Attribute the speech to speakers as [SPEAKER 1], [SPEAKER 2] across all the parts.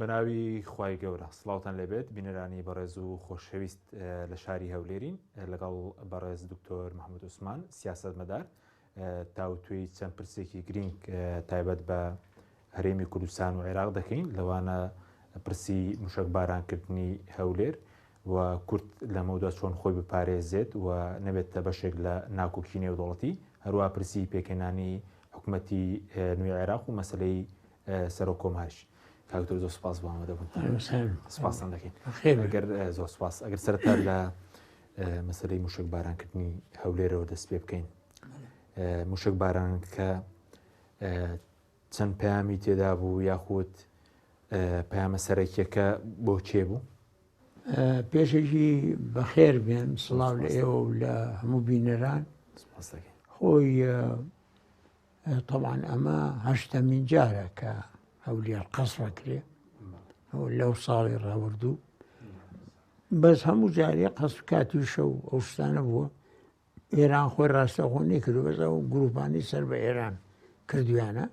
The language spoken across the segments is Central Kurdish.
[SPEAKER 1] بەناوی خوای گەورە سڵاوتان لێبێت بینەرانی بەڕێز و خۆشەویست لە شاری هەولێرین لەگەڵ بەڕێز دکتۆر محمود عوسمان سیاسەتمەدار تاوتوێی چەند پرسێکی گرینگ تایبەت بە هەرێمی کوردستان و عێراق دەکەین لەوانە پرسی موشەک بارانکردنی هەولێر و کورد لەمەودا چۆن خۆی بپارێزێت و نەبێتە بەشێک لە ناکۆکی نێودەوڵەتی هەروە پرسی پێکهێنانی حکومەتی نوێی عێراق و مەسلەی سەرۆک کۆماریش. کاک دکتۆر زۆر سپاس بۆ ئامادەبوونتان. سپاستان دەکەین. ئەگەر زۆر سپاس ئەگەر سەرەتا لە مەسلەی موشک بارانکردنی هەولێرەوە دەست پێ بکەین. موشک باران کە چەند پەیامی تێدا بوو یاخود پەیامە سەرەکیەکە بۆ کێ بوو؟
[SPEAKER 2] پێشێکی بەخێر بێن سڵاو لە ئێوە و لە هەموو بینەران خۆی تەبعەن ئەمە هەشتەمین جارە کە هەولێر قەسفەکرێ لەو ساڵی ڕابردوو بەس هەموو جارێ قەسف کاتی شەو ئەو شتانە بووە ئێران خۆی ڕاستەخۆ نەیکردو بەس ئەو گروپانی سەر بە ئێران کردویانە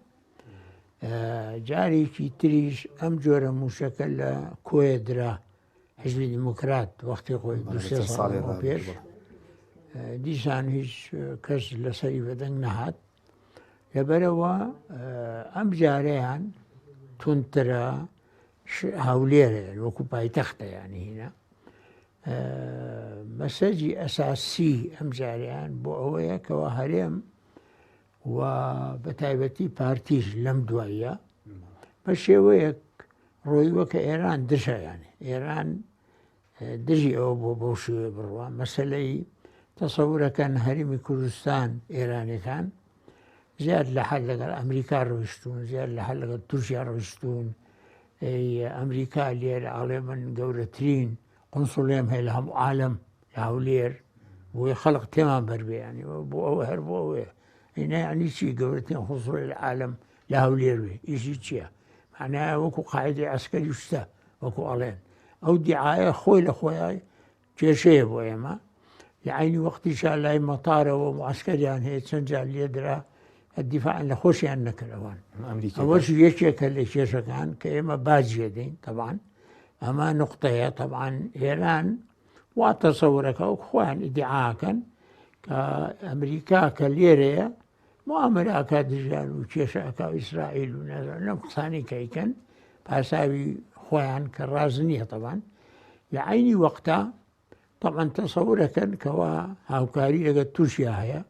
[SPEAKER 2] جارێکی تریش ئەم جۆرە موشەکە لە کۆیە درا حزبی دیموکرات وەختی خۆی دوسێ ساڵی پێش دیسان هیچ کەس لەسەری بەدەنگ نەهات لەبەرەوە ئەم جارەیان تونترە هەولێرە وەکو پایتەختە یانی هینا مەسەجی ئەساسی ئەم جارەیان بۆ ئەوەیە کەەوە هەرێم و بە تایبەتی پارتیش لەم دواییە بە شێوەیەک ڕۆیوە کە ئێران دژە یانێ ئێران دژی ئەوە بۆ بەو شێوێ بڕوا مەسلەی تەسەورەکەن هەرمی کوردستان ئێرانەکان زیاد لە حەد لەگەڵ ئەمریکا ڕۆیشتون زیاد لە حەد لەگەڵ تورکیا ڕۆیشتون ئەمریکا لێرە ئەڵێ من گەورەترین قنسڵێم هەیە لە هەموو عالم لە هەولێر بۆیە خەڵق تێمان بەربێیانی بۆ ئەوە هەر بۆ ئەوەیە ینی چی گەورەترین قنسڵی لە عالم لە هەولێر بێ ئیشی چییە؟ معناە وەکو قاعدەی عسکەری شتە وەکو ئەڵێن ئەو دیعاە خۆی لە خۆیان کێشەیە بۆ ئێمە لە عینی وەختیشا لای مەتارەوە معسکەریان هەیە چەند جار لێدرا دیفاعن لە خۆشیان نەکردەوەن ئەوەش یەکێکە لە کێشەکان کە ئێمە باجیە دەین تەبان ئەمە نقطەیە تەبان ئێران وا تەسەورەکە و خۆیان ئیدعاکەن کە ئەمریکا کە لێرەیە موامەرە ئەکا دژیان و کێشە ئەکا و ئیسرائیل و نازانم لەم قسانەی کە ئەیکەن پاساوی خۆیان کە ڕاز نییە تەبان لە عینی وەقتا طبعا تەسەورەکەن کەوا هاوکاری لەگەڵ تورکیا هەیە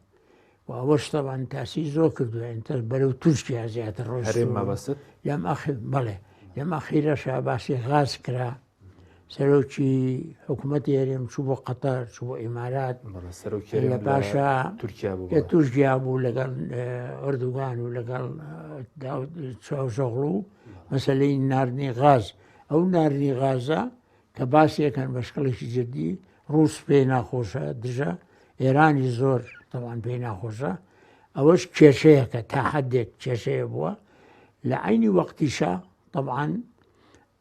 [SPEAKER 2] و ئەوەش طبعا تاسی زۆر کردووە ئینتەر بەرەو تورکیا زیاتر
[SPEAKER 1] ڕۆژ مەبەست
[SPEAKER 2] لەم ئەخ بەڵێ لەم ئەخیرەشا باسی غاز کرا سەرۆکی حکوومەتی هەرێم چوو بۆ قەتەر چوو بۆ ئیمارات
[SPEAKER 1] لە
[SPEAKER 2] پاشا لە تورکیا بوو لەگەڵ ئەردوگان و لەگەڵ چاوشۆغڵو مەسلەی ناردنی غاز ئەو ناردنی غازە کە باسیەکەن بە شکڵێکی جدی ڕوس پێی ناخۆشە دژە ئێرانی زۆر تەوان پێی ناخۆشە ئەوەش کێشەیەکە تا حدێک کێشەیە بووە لە عینی وەختیشا طبعاً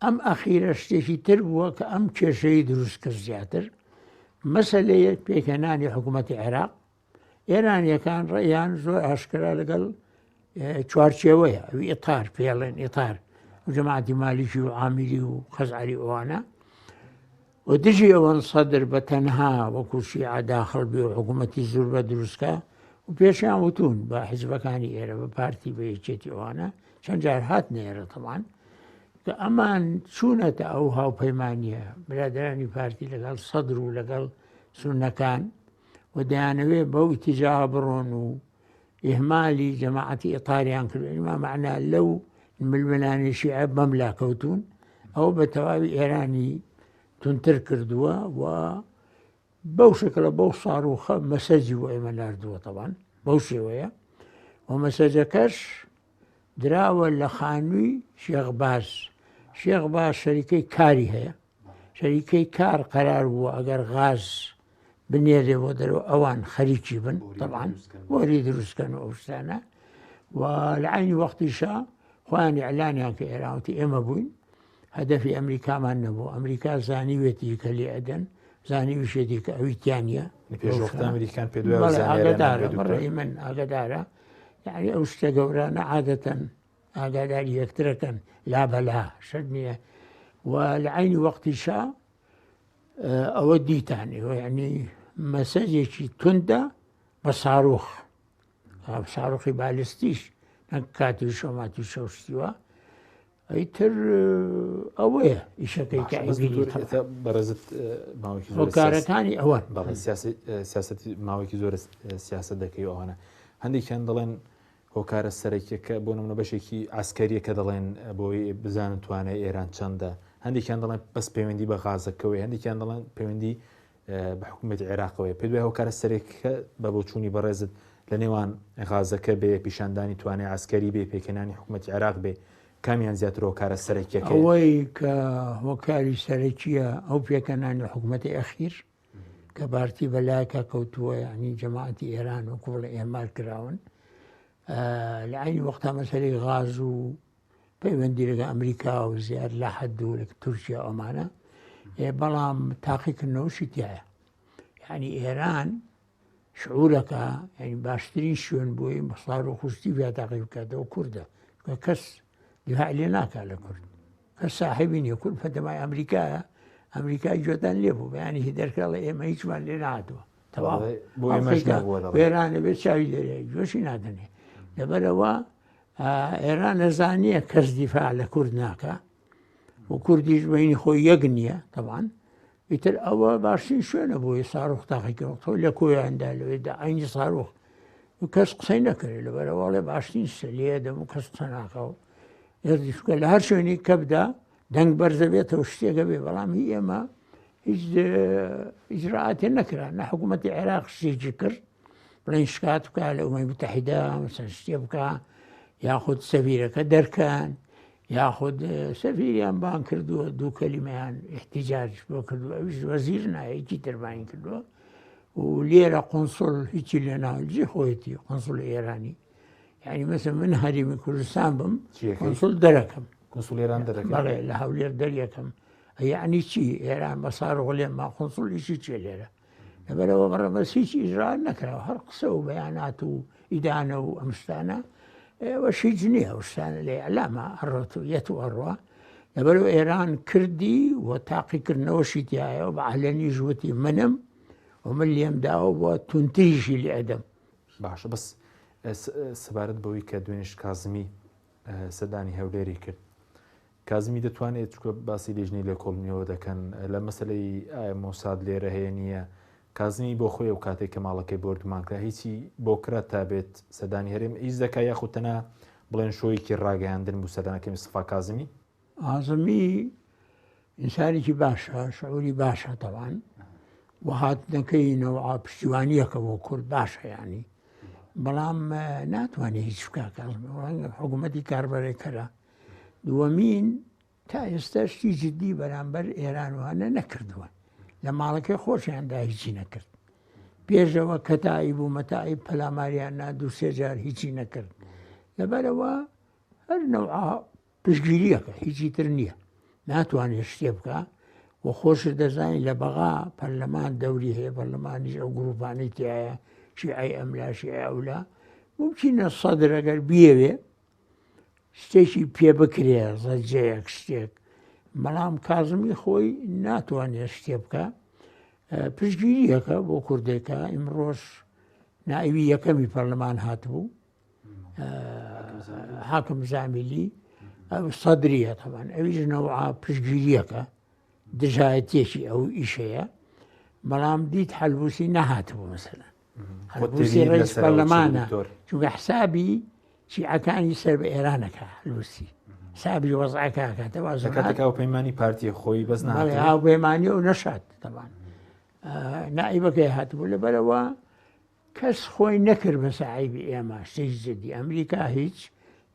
[SPEAKER 2] ئەم ئەخیرە شتێکی تر بووە کە ئەم کێشەی دروست کرد زیاتر مەسەلەیە پێکهێنانی حکوومەتی عێراق ئێرانیەکان ڕێیان زۆر ئاشکرا لەگەڵ چوارچێوەیە ئەوی ئیتار پێڵێن ئیتار جەماعەتی مالیکی و عامیری و خەزعەری ئەوانە و دژی ئەوەن سەدر بە تەنها وەکو شیعە داخڵ بێ و حکوومەتی زۆر بە دروستکە و پێشیان وتون بە حیزبەکانی ئێرە بە پارتی بە یەکێتی ئەوانە چەند جار هاتنە ئێرە تەبان کە ئەمان چوونەتە ئەو هاوپەیمانییە برادرانی پارتی لەگەڵ سەدر و لەگەڵ سونەکان و دەیانەوێ بەو ئیتیجاهە بڕۆن و ئیهمالی جەماعەتی ئیتاریان کرد ما معنا لەو ململانێ شیعە بەم لاکەوتون ئەوە بە تەواوی ئێرانی تونتر کردووە و بەو شکڵە بەو ساروخە مەسەجی بۆ ئێمە ناردووە تەوان بەو شێوەیە و مەسەجەکەش دراوە لە خانووی شێخ باز شێخ باز شەریکەی کاری هەیە شەریکەی کار قەرار بووە ئەگەر غاز بنێرێ بۆ دەرەوە ئەوان خەریکی بن طبعا بۆری دروستکەن و ئەو شتانە و لە عینی وەختیشا خۆیان ئیعلانیان کە ئێراوتی ئێمە بووین هەدەفی ئەمریکامان نەبوو ئەمریکا زانیوێتی کە لێ ئەدەن زانیویشێتی کە ئەوی تیانە
[SPEAKER 1] پێشوەختە ئەمریکان پێ
[SPEAKER 2] ئاگدارە بەڕێی من ئاگدارە یعنی ئەو شتە گەورانە عادەتەن. ئاگاداری یەکترەکەن لا بەلا شەرت نییە و لە عینی وەختیشا ئەوە دیتان یعنی مەسەجێکی توندە بە ساروخ ساروخی بالستیش نەک کاتی شۆماتی شەوشتیوە ئیتر ئەوەیە ئیشەکەی کە
[SPEAKER 1] بەڕێزت
[SPEAKER 2] هۆکارەکانی ئەوە
[SPEAKER 1] سیاسەتی ماوەیەکی زۆر سیاست دەکەی ئەوانە هەندێکیان دەڵێن هۆکارە سەرەکیەکە بۆ نمونە بەشێکی عسکەریە کە دەڵێن بۆی بزانن توانای ئێران چەندە هەندێکیان دەڵێن بەس پەیوەندی بە غازەکەوەی هەندێکیان دەڵێن پەیوەندی بە حکوومەتی عێراقەوەی پێ دوای هۆکارە سەرەکە بە بۆچوونی بەڕێزت لە نێوان غازەکە بێ پیشاندانی توانای عسکەری بێ پێکهێنانی حکوومەتی عێراق بێ کامیان زیاتر هۆکارە سەرەکیەکە
[SPEAKER 2] ئەوەی کە هۆکاری سەرەکیە ئەو پێکەنانی حکوومەتی ئەخیر کە پارتی بەلایەکا کەوتووە یعنی جەماعەتی ئێران وەکو بڵێ ئێمار کراون لە عینی وەختا مەسەلەی غاز و پەیوەندی لەگە ئەمریکا و زیاد لە حەد و لە تورکیا ئەمانە بەڵام تاقیکردنەوەشی تایە یعنی ئێران شعورەکە یعنی باشترین شوێن بۆی مەسار و خوشتی بیا تاقی بکاتەوە کوردە کەس دیفاع لێ ناکات لە کورد کەس ساحێبی نیە کورد پەتەمای ئەمریکایە ئەمریکا گوێتان لێ بوو بەیانی دەرکەڵێ ئێمە هیچمان لێ نهاتووە تەواو
[SPEAKER 1] بۆ ئێمەش نەبووە دەڵێ.
[SPEAKER 2] ئێرانە بێت چاوی دەرێ گوێشی نادەنێ لەبەرەوە ئێران نەزانیە کەس دیفاع لە کورد ناکە و کوردیش بینی خۆی یەک نییە تەوان ئیتر ئەوە باشترین شوێنە بۆی ساروخ تاقیکردەوە لە کۆیاندا لەوێدا عینی ساروخ و کەس قسەی نەکرێت لەبەرەوەڵێ باشترین سەلێ دەم و کەس قسە ناکەەوە ئێردیشکە لە هەر شوێنی کەبدا دەنگ بەرزەبێتەوە شتێکە بێ بەڵام هی ئێمە هیچ ئیجرراعاتێ نەکرا نە حکوومەتتی عێراق شتێکی کرد بڵێن شکات بکە لە ئومەی متحیدە مەسەن شتێ بکە یاخود سەفیرەکە دەرکەن یاخود سەفیریان بان کردووە دوو کەلیمەیان احتیجاج بۆ کردووە ئەویش وەزیر نایەکی تربانی کردووە و لێرە قنسڵ هیچی لێ ناجی خۆیەتی قنسڵ ئێرانی یعنی مەسە من هەرێمی کوردستان بم قنسڵ دەرەکەم
[SPEAKER 1] قنسڵ ئێران دەرەکەم
[SPEAKER 2] بەڵێ لە هەولێر دەریەکەم یعنی چی ئێران بە ساڕۆ لێما قنسڵیشی چێ لێرە لەبەرئەوە بەڕێز هیچ ئیجرا نەکراوە هەر قسە و بەیانات و ئیدانە و ئەم شتانە ئێوەش هیچ نییە ئەو شتانە لە ئیعلامە ئەڕۆت و یەت و ئەڕوا لەبەرئەوە ئێران کردی و تاقیکردنەوەشی تایە و بە عەلەنیش وتی منم و من لێم داوە بۆ تونتریشی لێ ئەدەم.
[SPEAKER 1] باشە بەس سەبارەت بەوەی کە دوێنێش کازمی سەردانی هەولێری کرد کازمی دەتوانێت چونکە باسی لیژنەی لێکۆڵینەوە دەکەن لە مەسەلەی ئایا مۆساد لێرە هەیە نییە کازمی بۆ خۆی ئەو کاتێک کە ماڵەکەی بۆردومان کرا هیچی بۆ کرا تا بێت سەردانی هەرێم ئیش دەکا یاخود تەنها بڵێن شۆیەکی ڕاگەیاندن بوو سەردانەکەی مستەفا کازمی؟
[SPEAKER 2] ئازمی ئینسانێکی باشە شعوری باشە تەوان و هاتنەکەی نەوە پشتیوانیەکە بۆ کورد باشە ینی بەڵام ناتوانێت هیچ بکە حکوومەتی کاربەرێکەرە دووەمین، تا ئێستا شتی جدی بەرامبەر ئێران وانە نەکردووە. لە ماڵەکەی خۆشیاندا هیچی نەکرد. پێشەوە کەتایی بوو مەتایی پەلاماریان نا دوو سێ جار هیچی نەکرد. لەبەرەوە هەر نەوعا پشگیریەکە هیچی تر نییە. ناتوانێت شتێ بکە و خۆشت دەزانین لە بەغا پەرلەمان دەوری هەیە پەرلەمانیش ئەو گروپانەی تایە شیعەی ئەملا شیعەی ئەولا ممکنە سەدر ئەگەر بیەوێ شتێکی پێ بکرێ ڕەجەیەک شتێک بەڵام کازمی خۆی ناتوانێت شتێ بکە پشگیریەکە بۆ کوردێکە ئیمڕۆژ ناوی یەکەمی پەرلەمان هاتبوو حاکم زامیلی ئەو سەدریە تەبان ئەویش نەوە پشگیریەکە دژایەتێکی ئەو ئیشەیە بەڵام دیت حەلبوسی نەهاتبوو مەسەلەن حەلبوسی ڕئیس پەرلەمانە چونکە حسابی شیعەکانی سەر بە ئێرانەکە حەلبوسی حسابی وەزعەکە کاتەوە
[SPEAKER 1] کاتێک هاوپەیمانی پارتی خۆی بەس
[SPEAKER 2] ناڵێ هاوپەیمانی و نەشات تەبان نائیبەکەی هاتبوو لەبەرەوە کەس خۆی نەکرد بە ساحیبی ئێمە شتێکی جدی ئەمریکا هیچ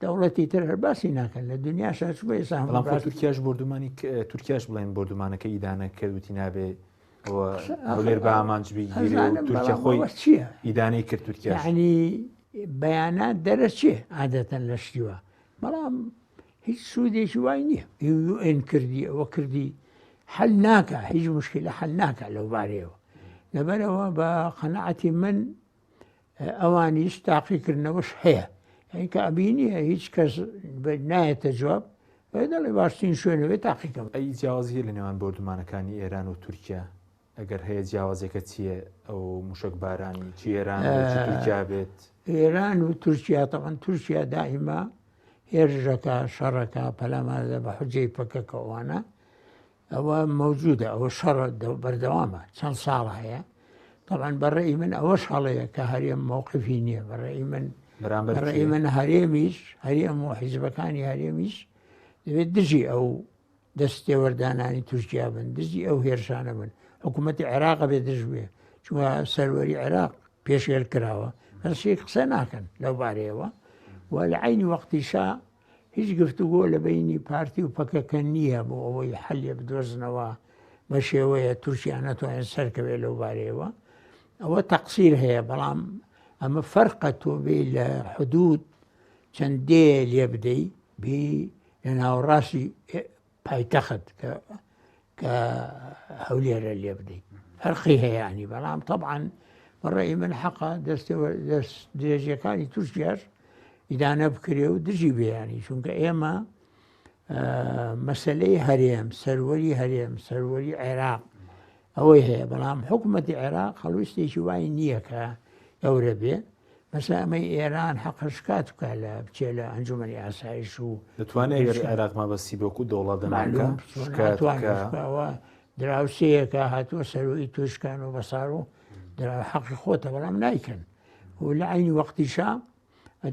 [SPEAKER 2] دەوڵەتی تر هەر باسی ناکەن لە دنیا شاش بە ئێستا
[SPEAKER 1] بەڵام خۆ تورکیاش بۆردومانی تورکیاش بڵێن بۆردومانەکە ئیدانە کرد وتی نابێ هەولێر بە ئامانج بگیرێ و تورکیا خۆی
[SPEAKER 2] چییە
[SPEAKER 1] ئیدانەی کرد تورکیا
[SPEAKER 2] یعنی بەیانات دەرەچێ عادەتەن لە شتیوە بەڵام هیچ سوودێکی وای نییە یوئێن کردی ئەوە کردی حل ناکە هیچ مشکلە حل ناکە لەو بارەیەوە لەبەرەوە بە قەنەعەتی من ئەوانیش تاقیکردنەوەش هەیە. یعنی کە ئەبینیە هیچ کەس نایەتە جواب دەڵێ باشترین شوێنەوەی تاقیکەم.
[SPEAKER 1] ئەی جیاوازی هەیە لە نێوان بۆردومانەکانی ئێران و تورکیا؟ ئەگەر هەیە جیاوازیەکە چییە؟ ئەو موشەک بارانی چی ئێران چی تورکیا بێت؟
[SPEAKER 2] ئێران و تورکیا تەبعەن تورکیا دائیما هێرشەکە شەڕەکە پەلامارە بە حجەی پەکەکە ئەوانە ئەوە مەوجودە ئەوە شەڕە بەردەوامە چەند ساڵ هەیە طبعا بەڕێی من ئەوەش هەڵەیە کە هەرێم مەوقفی نییە بەڕێی من بەڕێی من هەرێمیش هەرێم و حیزبەکانی هەرێمیش دەبێت دژی ئەو دەست تێوەردانانی تورکیا بن دژی ئەو هێرشانە بن حکوومەتی عێراق بێ دژ بێ چوە سەروەری عێراق پێشێل کراوە هەرشێک قسە ناکەن لەو بارەیەوە و لە عینی وەختیشا هیچ گفتوگۆ لە بینی پارتی و پەکەکە نییە بۆ ئەوەی حەلێ بدۆزنەوە بە شێوەیە تورکیا نەتوانێت سەرکەوێت لەو بارەیەوە ئەوە تەقسیر هەیە بەڵام ئەمە فەرقە تۆ بێ لە حدود چەند دێ لێ بدەی بی لە ناوەڕاستی پایتەخت کە کە هەولێرە لێ بدەیت فەرقی هەیەانی بەڵام طبعاان بەڕێی من حەقە دەستەوە دەست درێژیەکانی تورکیاش ئیدانە بکرێ و دژی بیانی چونکە ئێمە مەسلەی هەرێم سەروەری هەرێم سەروەری عێراق ئەوەی هەیە بەڵام حکوومەتی عێراق هەڵویستێکی وای نییە کە گەورە بێ مەسا ئەمەی ئێران حەقە شکات بکە لە بچێ لە ئەنجومەنی ئاسایش و
[SPEAKER 1] دەتوانێت ئەگەر عێراق مەبەستی بۆکو دەوڵەت
[SPEAKER 2] معلوم شکاتوانەوە دراوسەیەکە هاتووە سەروی توشکان و بەسار و درا حەقی خۆتە بەڵام نایکەن و لە عینی وەختیشا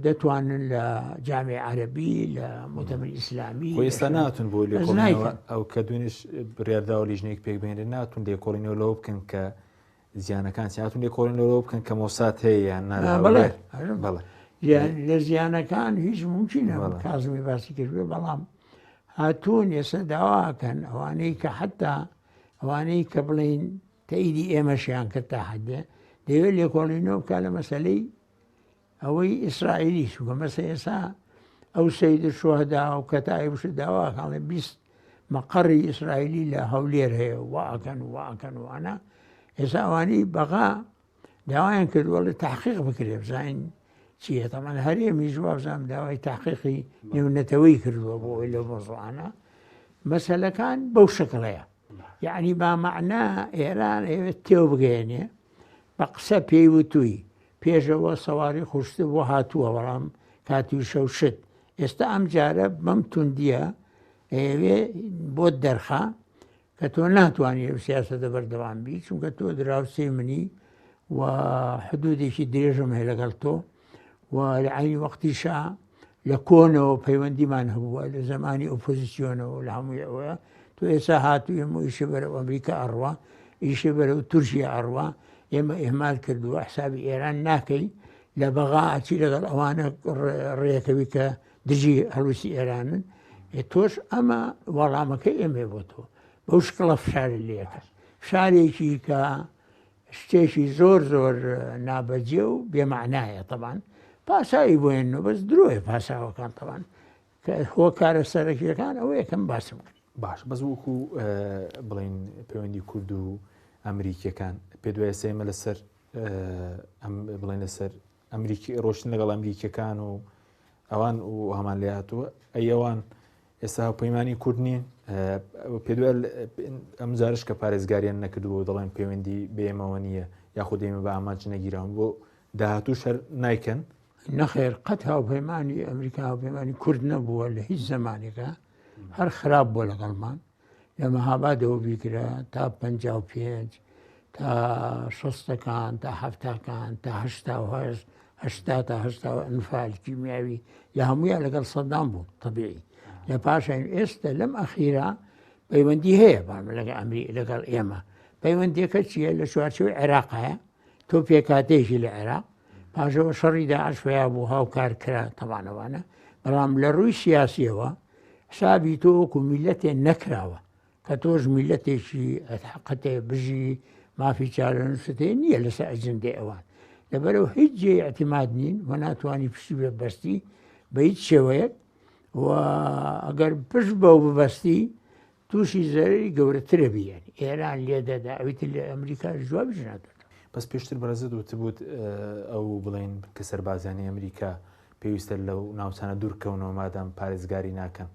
[SPEAKER 2] دەتوانن لە جامی عەربی لە مؤتەمەر ئیسلامی
[SPEAKER 1] خۆ ئێستا ناتون بۆ لێکۆڵینەوە ئەو کە دوێنێش بڕیارداوە لیژنەیەک پێک بهێنرێت ناتون لێکۆڵینەوە لەوە بکەن کە زیانەکان چی هاتون لێکۆڵینەوە لەوە بکەن کە مۆساد هەیە یان نا لە
[SPEAKER 2] بەڵێ
[SPEAKER 1] هەولێر؟ بەڵێ
[SPEAKER 2] لە زیانەکان هیچ ممکنە کازمی باسی کردوێ بەڵام هاتوون ئێستا داواکەن ئەوانەی کە حتا ئەوانەی کە بڵین تەئیدی ئێمەشیان کرد تا حدێ دەیەوێت لێکۆڵینەوە بکە لە مەسلەی ئەوەی ئیسرائیلی چونکە مەسە ئێسا ئەو سید شوهدا و کەتای بشت داواکانڵێ 20 مەقەڕی ئیسرائیلی لە هەولێر هەیە واکەن واکەن وانە ئێسا ئەوانی بەغا داوایان کردووەڵێ تحقیق بکرێ بزانین چییە تەمان هەرێمی جوابزانام داوای تحقیقی نێونەتەوەی کردووە بۆ ئەوەی لەو مەزوعانە مەسەلەکان بەو شکڵەیە یعنی با مەعنا ئێران ئەوێت تێو بگەێنێ بە قسە پێی وتووی پێشەوە سەواری خوشتر بۆ هاتووە بەڵام کاتی شەو شت ئێستا ئەم جارە بەم توندیە ئەیەوێ بۆت دەرخا کە تۆ ناتوانانی ئەو سیاسەتە بەردەوام بی چونکە تۆ دراوسێ منی و حدودێکی درێژم هەیە لەگەڵ تۆ و لە عینی وەختیشا لە کۆنەوە پەیوەندیمان هەبووە لە زمانی ئۆپۆزیسیۆنەوە لە هەمووی ئەوە تۆ ئێستا هاتوو ئێمە ئیشە بەرەو ئەمریکا ئەڕوا ئیشە بەرەو تورکیا ئەڕوا ئێمە ئێمال کردووە حسابی ئێران ناکەی لە بەغا ئەچی لەگەڵ ئەوانە ڕێکەوی کە دژی هەڵویستی ئێرانن تۆش ئەمە وەڵامەکەی ئێمە بۆ تۆ بەو شکڵە فشاری لەکە فشارێکی کە شتێکی زۆر زۆر نابەجێ و بێمەعنایە تەبان پاساوی بۆ هێننەوە بەس درۆیە پاساوەکان تەبان کە هۆکارە سەرەکیەکان ئەوە یەکەم باسم کرد.
[SPEAKER 1] باش بەس وەکو بڵین پەیوەندی کورد و ئەمریکیەکان پێ دوای ئێستا ئێمە لەسەر ئەم بڵێن لەسەر ئەمریکی ڕۆشتن لەگەڵ ئەمریکیەکان و ئەوان و هەمان لێ هاتووە ئەی ئەوان ئێستا هاوپەیمانی کورد نین پێ ئەم جارش کە پارێزگاریان نەکردووە دەڵێن پەیوەندی بێمەوە نییە یاخود ئێمە بە ئامانج نەگیراون بۆ داهاتوو شەر نایکەن
[SPEAKER 2] نەخێر قەت هاوپەیمانی ئەمریکا هاوپەیمانی کورد نەبووە لە هیچ زەمانێکە هەر خراپ بووە لەگەڵمان لە مەهابادەوە بیگرە تا 55 تا شەستەکان تا هەفتاکان تا 88 هەشتا تا هەشتا و ئەنفال کیمیاوی لە هەموویان لەگەڵ سەدام بوو طبیعی لە پاشان ئێستا لەم ئەخیرا پەیوەندی هەیە بام لەگە ئەمری لەگەڵ ئێمە پەیوەندیەکە چییە لە چوارچەوەی عێراقایە تۆ پێکاتێکی لە عێراق پاشەوە شەڕی داعش پیا بوو هاوکار کرا تەوانەوانە بەڵام لە ڕووی سیاسیەوە حسابی تۆ وەکو میلەتێ نەکراوە کە تۆش میلەتێکی حەقەتێ بژی مافی چارەنووست هەیە نییە لەسەر ئەجندەی ئەوان لەبەرەوە هیچ جێ اعتماد نین و ناتوانانی پشتی بێ بەستی بە هیچ شێوەیەک و ئەگەر پشت بەو ببەستی تووشی زەرری گەورەترە بیێن ئێران لێ دەدا ئەوی تر لە ئەمریکا جوابیش نادات.
[SPEAKER 1] بەس پێشتر بەڕێزت وتبووت ئەو بڵێن کە سەربازیانی ئەمریکا پێویستە لەو ناوچانە دوورکەونەوە مادام پارێزگاری ناکەن.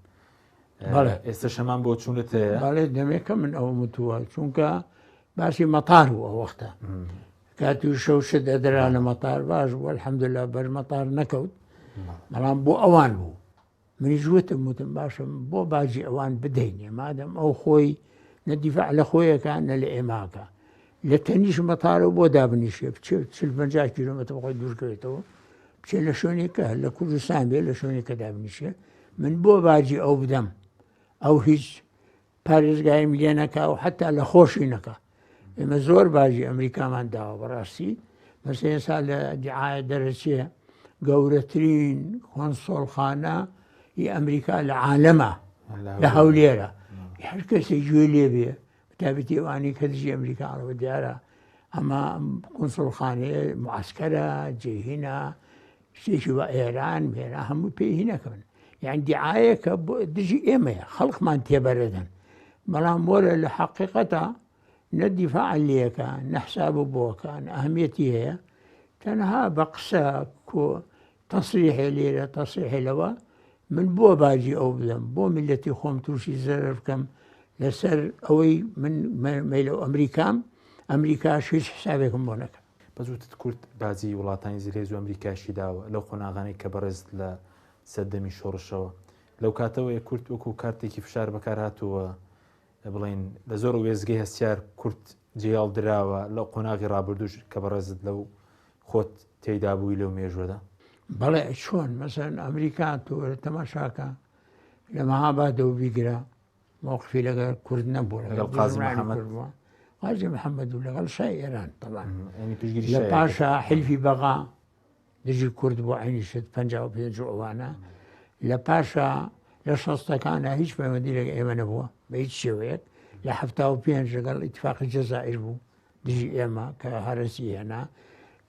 [SPEAKER 1] ئێستا شەمان بۆ چوونت هەیە؟
[SPEAKER 2] بەڵێ دەمێکە من ئەوم وتووە چونکە باسی مەتار بوو ئەو وەختە کاتی و شەو شت ئەدرا لە مەتار باش بوو الحەمدلله بەر مەتار نەکەوت بەڵام بۆ ئەوان بوو منیش وتم وتم باشە بۆ باجی ئەوان بدەینێ مادەم ئەو خۆی نە دیفاع لە خۆیەکە نە لە ئێماکە لە تەنیش مەتارەوە بۆ دابنیشێ بچێ 40 کیلومتر خۆی دوورکەوێتەوە بچێ لە شوێنێکە لە کوردستان بێ لە شوێنێکە دابنیشێ من بۆ باجی ئەو بدەم ئەو هیچ پارێزگایم لێ نەکا و حتا لە خۆشی نەکا ئێمە زۆر باجی ئەمریکامان داوە بەڕاستی مەسە ئێستا لە دیعاە دەرەچێ گەورەترین کۆنسۆڵخانە ی ئەمریکا لە عالەمە لە هەولێرە هەر کەسێک گوێ لێ بێ تابەتی ئەوانی کە دژی ئەمریکا ئەوە دیارە ئەمە کونسوڵخانەیە معسکەرە جێهینە شتێکی وە ئێران مێرا هەموو پێی هینەکەن یان دیعاەیەکە دژی ئێمەیە خەڵکمان تێبەرەدەن بەڵام وەرە لە حەقیقەتە نە دیفاع لەکە نە حساب و بۆکان ئەهمیەتی هەیە تەنها بە قسە کۆ تەسریحێ لێرە تەسریحێ لەوە من بۆ باجی ئەو بدەم بۆ میلەتی خۆم تووشی زەرەر بکەم لەسەر ئەوەی من مەیلە ئەمریکام ئەمریکاش هیچ حسابێکم بۆ نەکە.
[SPEAKER 1] بەس وتت کورد باجی وڵاتانی زلهێز و ئەمریکاشی داوە لەو قۆناغانەی کە بەڕێزت لە سەردەمی شۆڕشەوە لەو کاتەوەیە کورد وەکو کارتێکی فشار بەکار هاتووە بڵێین لە زۆر وێستگەی هەستیار کورد جێیاڵدراوە لە قۆناغی ڕابردووش کە بەڕێزت لەو خۆت تێیدا بووی لەو مێژوەدا؟
[SPEAKER 2] بەڵێ چۆن مەسەن ئەمریکا تۆ تەماشاکە لە مەهابادەوە بیگرە مۆقفی لەگەڵ کورد نەبوو
[SPEAKER 1] لەگەڵ قازی محەممەد
[SPEAKER 2] بووە قازی محەممەد و لەگەڵ شای ئێران تەبان لە پاشا حلفی بەغا دژی کورد بۆ عینی شت 55 و ئەوانە لە پاشا لە شەستەکانە هیچ پەیوەندی لەگە ئێمە نەبووە بە هیچ شێوەیەک لە 75 لەگەڵ ئیتفاقی جەزائیر بوو دژی ئێمە کە هەرەسی هێنا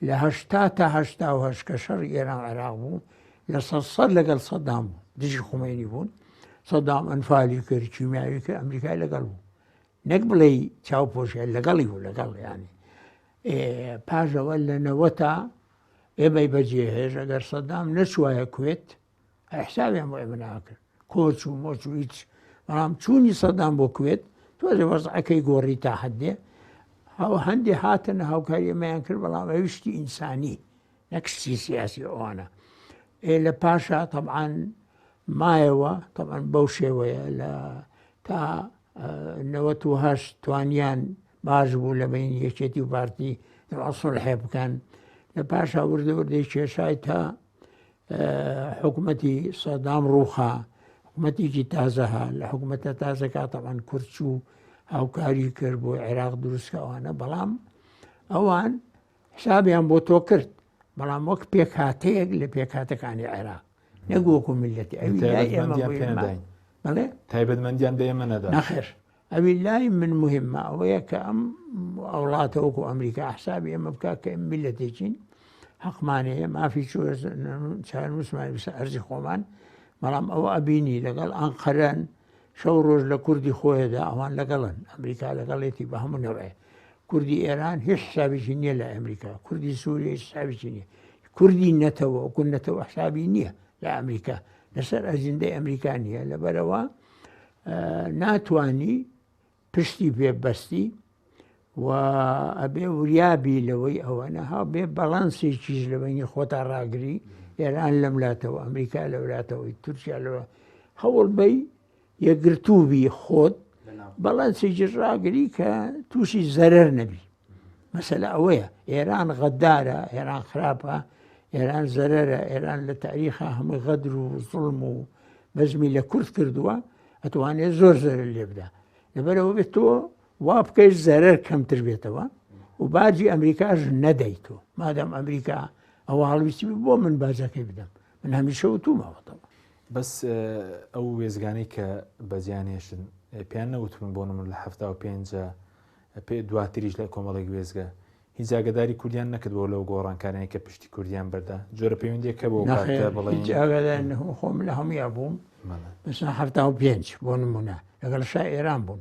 [SPEAKER 2] لە هەشتا تا 88 کە شەڕی ئێران عێراق بوو لە سەد سەد لەگەڵ سەدام بوو دژی خومەینی بوون سەدام ئەنفالی کرد کیمیاوی کرد ئەمریکای لەگەڵ بوو نەک بڵێ چاوپۆشە لەگەڵی بوو لەگەڵ ینی پاژەوە لە نەوەتا ئێمەی بەجێهێش ئەگەر سەدام نەچوایە کوێت حسابیان بۆ ئێمە ناکرد کۆچ و مۆچ و هیچ بەڵام چوونی سەدام بۆ کوێت تۆزێ وەزعەکەی گۆڕی تا حدێ هەو هەندێ هاتن هاوکاری ئێمەیان کرد بەڵام ئەویشتی ئینسانی نەک شتی سیاسی ئەوانە ئێ لە پاشا تەبعاان مایەوە تەبعاان بەو شێوەیە لە تا 98 توانیان باش بوو لە بین یەکێتی و پارتی سڵحێ بکەن لە پاشا وردە وردەی کێشای تا حکومەتی سەدام ڕووخا حکومەتێکی تازە ها لە حکومەتە تازەکە تەبعەن کورد چوو هاوکاری کرد بۆ عێراق دروستکەوانە بەڵام ئەوان حسابیان بۆ تۆ کرد بەڵام وەک پێکهاتەیەک لە پێکهاتەکانی عێراق نەک وەکو میلەتی ئەوی لای ئێمە بەڵێ
[SPEAKER 1] تایبەتمەندیان بە ئێمە نەدا
[SPEAKER 2] نەخێر ئەوی لای من مهمە ئەوەیە کە ئەم ئەوڵاتە وەکو ئەمریکا حسابی ئێمە بکە کە ئێمە میلەتێکین حەقمان هەیە مافی چارنووسمان بسە ئەرزی خۆمان بەڵام ئەوە ئەبینی لەگەڵ ئەنقەرەن شەو ڕۆژ لە کوردی خۆیدا ئەوان لەگەڵن ئەمریکا لەگەڵێتی بە هەموو نەوەیە کوردی ئێران هیچ حسابێکی نییە لە ئەمریکا کوردی سووریە هیچ حسابێکی نییە کوردی نەتەوە وەکو نەتەوە حسابی نییە لە ئەمریکا لەسەر ئەجندەی ئەمریکا نییە لەبەرەوە ناتوانی پشتی پێ بەستی و ئەبێ وریابی لەوەی ئەوەنە ها بێ بەڵانسێکیش لە بینی خۆتا ڕاگری ئێران لەم لاتەوە ئەمریکا لە ولاتەوەی تورکیا لەوە هەوڵ بەی یەکگرتوو بی خۆت بەڵانسێکی ڕاگری کە تووشی زەرەر نەبی مەسەلە ئەوەیە ئێران غەدارە ئێران خراپە ئێران زەرەرە ئێران لە تاریخا هەمووی غەدر و زوڵم و بەزمی لە کورد کردووە ئەتوانێت زۆر زەرەر لێ بدا لەبەرەوە بێت تۆ وا بکەیت زەرەر کەمتر بێتەوە و باجی ئەمریکاش نەدەیت تۆ مادەم ئەمریکا ئەوە هەڵویستی بۆ من باجەکەی بدەم من هەمیشە وتومەوەتەوە
[SPEAKER 1] بەس ئەو وێزگانەی کە بەجیان هێشتن پێیان نەوتبوون بۆ نمونە لە 75 پێ دواتریش لە کۆمەڵێک وێستگە هیچ ئاگاداری کوردیان نەکردبووە لەو گۆڕانکاریانەی کە پشتی کوردیان بەردا جۆرە پەیوەندیەک هەبوو ئەو کاتە
[SPEAKER 2] نەخێر
[SPEAKER 1] بڵێین
[SPEAKER 2] هیچ ئاگادار نەبووم خۆم لە هەموویا بووم
[SPEAKER 1] بەڵێ.
[SPEAKER 2] مەسەلەن 75 بۆ نمونە لەگەڵ شای ئێران بوون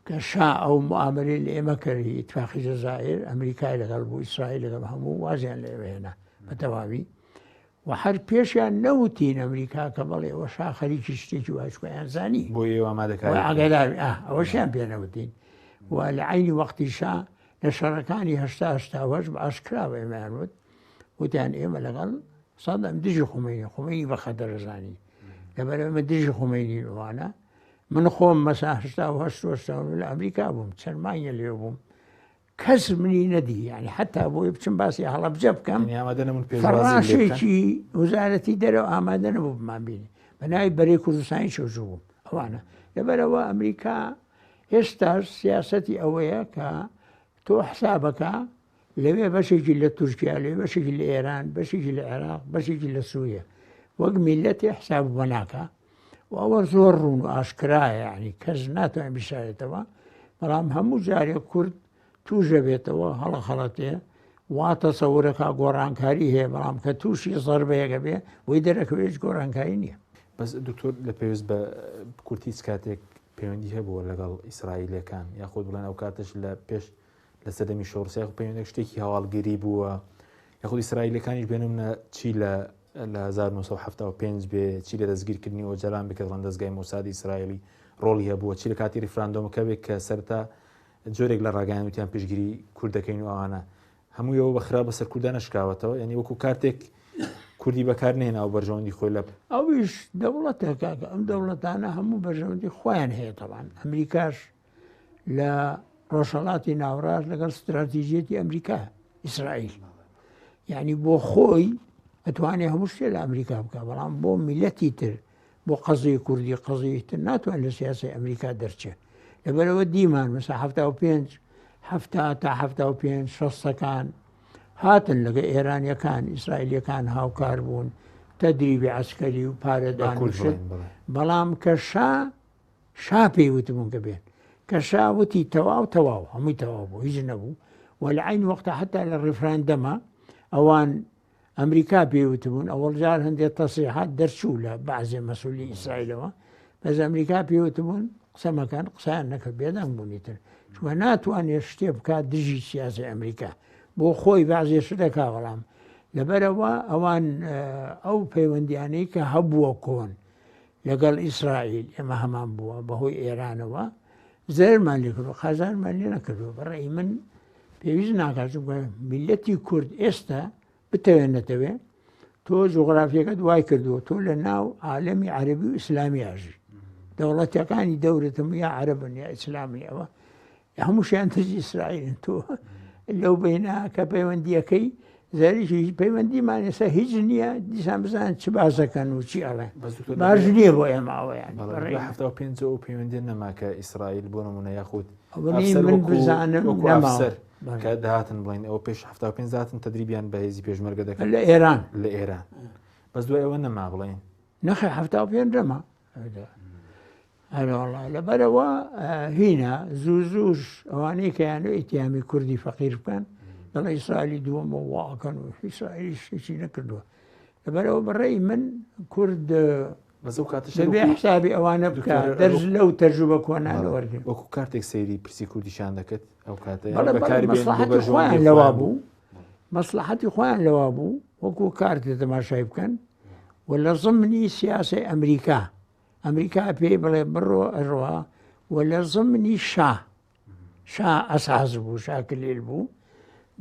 [SPEAKER 2] کە شا ئەو معاملەی لە ئێمە کرد ئیتفاقی جەزائیر ئەمریکای لەگەڵ بوو ئیسرائیل لەگەڵ هەموو وازیان لە ئێمە هێنا بە تەواوی. و هەر پێشیان نەوتین ئەمریکا کە بەڵێ ئەوە شا خەریکی شتێکی وای چونکە ئەیان زانی
[SPEAKER 1] بۆ ئێوە ئامادەکاری بکەن.
[SPEAKER 2] ئاگادار ئەوەشیان پێ نەوتین و لە عەینی وەختیشا لە شەڕەکانی 80 88 بە ئاشکرا بە ئێمەیان وت وتیان ئێمە لەگەڵ سەدام دژی خومەینی خومەینی بە خەتەرەزانی لەبەر ئێمە دژی خومەینی وانە من خۆم مەسا 88 لە ئەمریکا بووم چەند مانگە لێ بووم کەس منی نەدی یعنی حتا بۆی بچم باسی هەڵەبجە بکەم فەڕاشێکی وزارەتی دەرەوە ئامادە نەبوو بمان بینی بە ناوی بەرەی کوردستانی چۆژوو بووم ئەوانە لەبەرەوە ئەمریکا هێشتاش سیاسەتی ئەوەیە کە تۆ حسابەکە لەوێ بەشێکی لە تورکیا لێ بەشێکی لە ئێران بەشێکی لە عێراق بەشێکی لە سووریە وەک میلەتی حساب بۆ ناکە و ئەوە زۆر ڕوون و ئاشکرایە یعنی کەس ناتوانێت بیشارێتەوە بەڵام هەموو جارێک کورد تووشە بێتەوە هەڵە خەڵەتێ وا تەسەورەکە گۆڕانکاری هەیە بەڵام کە تووشی زەربەیەکە بێ بۆی دەرەکەوێت هیچ گۆڕانکاری نییە.
[SPEAKER 1] بەس دکتۆر لە پێویست بە کورتی هیچ کاتێک پەیوەندی هەبووە لەگەڵ ئیسرائیلەکان یاخود بڵێن ئەو کاتەش لە پێش لە سەردەمی شۆڕش یاخود پەیوەندێک شتێکی هەواڵگری بووە یاخود ئیسرائیلەکانیش بێنمنە چی لە لە 1975 بێ چی لە دەستگیرکردنی ئۆجەلان بێ کە دەڵێن دەزگای مۆسادی ئیسرائیلی ڕۆڵی هەبووە چی لە کاتی ریفراندۆمەکە بێ کە سەرتا جۆرێک لە ڕاگەیان وتیان پشتگیری کورد دەکەین و ئەوانە هەموویەوە بە خراپ بەسەر کوردە نەشکاوەتەوە یعنی وەکو کارتێک کوردی بەکار نهێناوە بەرژەوەندی خۆی لە
[SPEAKER 2] ئەویش دەوڵەتە کاکە ئەم دەوڵەتانە هەموو بەرژەوەندی خۆیان هەیە تەوان ئەمریکاش لە ڕۆژهەڵاتی ناوەڕاست لەگەڵ ستراتیژیەتی ئەمریکا ئیسرائیل یعنی بۆ خۆی ئەتوانێ هەموو شتێ لە ئەمریکا بکە بەڵام بۆ میلەتی تر بۆ قەزی کوردی قەزی تر ناتوان لە سیاسی ئەمریکا دەرچێت لەبەرەوە دیمان مەسا 75 هەفتا تا 75 شەستەکان هاتن لەگە ئێرانیەکان ئیسرائیلەکان هاوکار بوون تەدریبی عسکەری و پارەدان بەڵام کە شا شا پێی وتبوون کە بێن کە شا وتی تەواو تەواو هەمووی تەواو بوو هیچ نەبوو و لە عین وەختە حتا لە ڕیفراندەمە ئەوان ئەمریکا پێی وتبوون ئەوەڵ جار هەندێک تەسریحات دەرچوو لە بەعزێ مەسولی ئیسرائیلەوە بەس ئەمریکا پێی وتبوون قسە مەکەن قسەیان نەکرد بێدەنگ بوونی تر چونکە ناتوانێت شتێ بکات دژی سیاسی ئەمریکا بۆ خۆی بەعزێ شتەکە بەڵام لەبەرەوە ئەوان ئەو پەیوەندیانەی کە هەبووە کۆن لەگەڵ ئیسرائیل ئێمە هەمان بووە بەهۆی ئێرانەوە زەرمان لێ کردو قازانمان لێ نەکردووە بەڕێی من پێویست ناکات چونکە میلەتی کورد ئێستا بتەوێن نەتەوێ تۆ جوغرافیەکەت وای کردووە تۆ لە ناو عالەمی عەربی و ئیسلامی ئاژی دەوڵەتەکانی دەورتم یا عەربن یا ئیسلامی ئەوە هەمووشیان دژی ئیسرائیلن تۆ لەو بینە کە پەیوەندیەکەی زەریی پەیوەندیمان ئێستا هیچ نییە دیسان بزان چ بازەکەن و چی ئەڵێن باش نییە بۆ ئێمە ئەوەیان
[SPEAKER 1] 75 ئەو پەیوەندی نەما کە ئیسرائیل بۆ نمونە یاخود
[SPEAKER 2] من بزانم
[SPEAKER 1] ئەفسەر کە دەهاتن بڵین ئەوە پێش 75 داتن تدریبیان بە هێزی پێشمەرگە دەکەن
[SPEAKER 2] لە ئێران
[SPEAKER 1] لە ئێران بەس دوای ئەوە نەما بڵین
[SPEAKER 2] نەخێ 75 نەما ئەرێوەڵا لەبەرئەوە هینە زوو زووش ئەوانەی کە یانەوە ئیتیامی کوردی فەقیر بکەن دەڵێ ئیسرائیلی دووەمە واکەن و ئیسرائیلیش هیچی نەکردووە لەبەرئەوە بەڕێی من کورد دەبێ حسابی ئەوانە بکە دەرز لەو تەجروبە کۆنانە وەرگن
[SPEAKER 1] وەکو کارتێک سەیری پرسی کوردیشان دەکرد ئەو کاتە
[SPEAKER 2] مەسڵەحەتی خۆیان لەوا بوو مەسڵەحەتی خۆیان لەوا بوو وەکو کارتێ تەماشای بکەن و لە زمنی سیاسەی ئەمریکا ئەمریکا پێی بڵێ بڕۆ ئەڕوا و لە زمنی شا شا ئەساس بوو شا کلیل بوو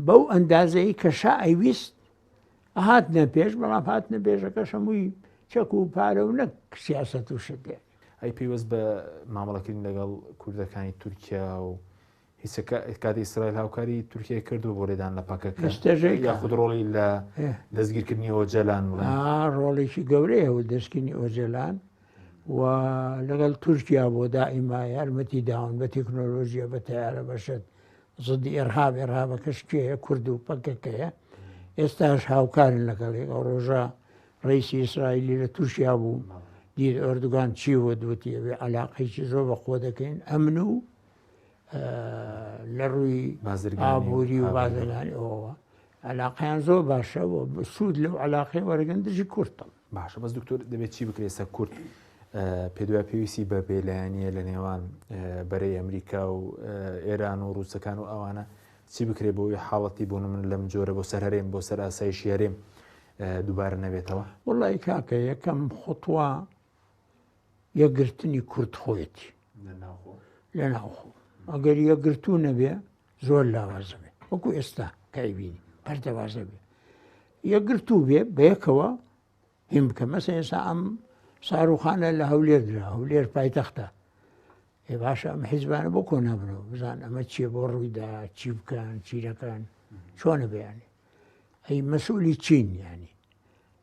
[SPEAKER 2] بەو ئەندازەی کە شا ئەیویست هاتنە پێش بەڵام هاتنە پێشەکەش هەمووی چەک و پارە و نەک سیاست و شتێک.
[SPEAKER 1] ئەی پەیوەست بە مامەڵەکردن لەگەڵ کوردەکانی تورکیا و هیچ کاتی ئیسرائیل هاوکاری تورکیای کردو بۆ لێدان لە پەکەکە یاخود ڕۆڵی لە دەستگیرکردنی ئۆجەلان بڵێن؟
[SPEAKER 2] ڕۆڵێکی گەورەیە هەبوو دەستکردنی ئۆجەلان و لەگەڵ تورکیا بۆ دائیما یارمەتی داون بە تەکنۆلۆژیە بە تەیارە بەشت زدی ئێرهاب ئێرهابەکەش کێیە کورد و پەکەکەیە ئێستاش هاوکارن لەگەڵ یەک ئەو ڕۆژە ڕئیسی ئیسرائیلی لە تورکیا بوو دید ئۆردوگان چی وت وتی ئەوێ عەلاقەیەکی زۆر بە قوە دەکەین ئەمن و لە ڕووی ئابووری و بازرگانی ئەوەوە علاقیان زۆر باشە و سوود لەو علاقەی وەرگن دژی کورتم
[SPEAKER 1] باشە بەس دکتۆر دەبێت چی بکرێت سەر کورد پێدوای پێویستی بە بێلایەنیە لە نێوان بەرەی ئەمریکا و ئێران و ڕووسەکان و ئەوانە چی بکرێت بۆی حاڵەتی بۆ من لەم جۆرە بۆ سەر هەرێم بۆ سەر ئاسایشی هەرێم. دووبارە نەبێتەوە؟
[SPEAKER 2] وەڵی کاکە یەکەم خۆتوە یەکگرتنی کورد خۆیەتی لە ناوخۆ ئەگەر یەکگرتوو نەبێ زۆر لاوازە بێ وەکو ئێستا کایبینی پەرتەوازە بێ یەکگرتوو بێ بەیەکەوە هیم بکە مەسە ئێستا ئەم ساروخانە لە هەولێر درا هەولێر پایتەختە ئێ باشە ئەم حیزبانە بۆ کۆ نابنەوە بزان ئەمە چییە بۆ ڕوویدا چی بکەن چی نەکەن چۆنە بەیانی ئەی مەسئولی چین یانی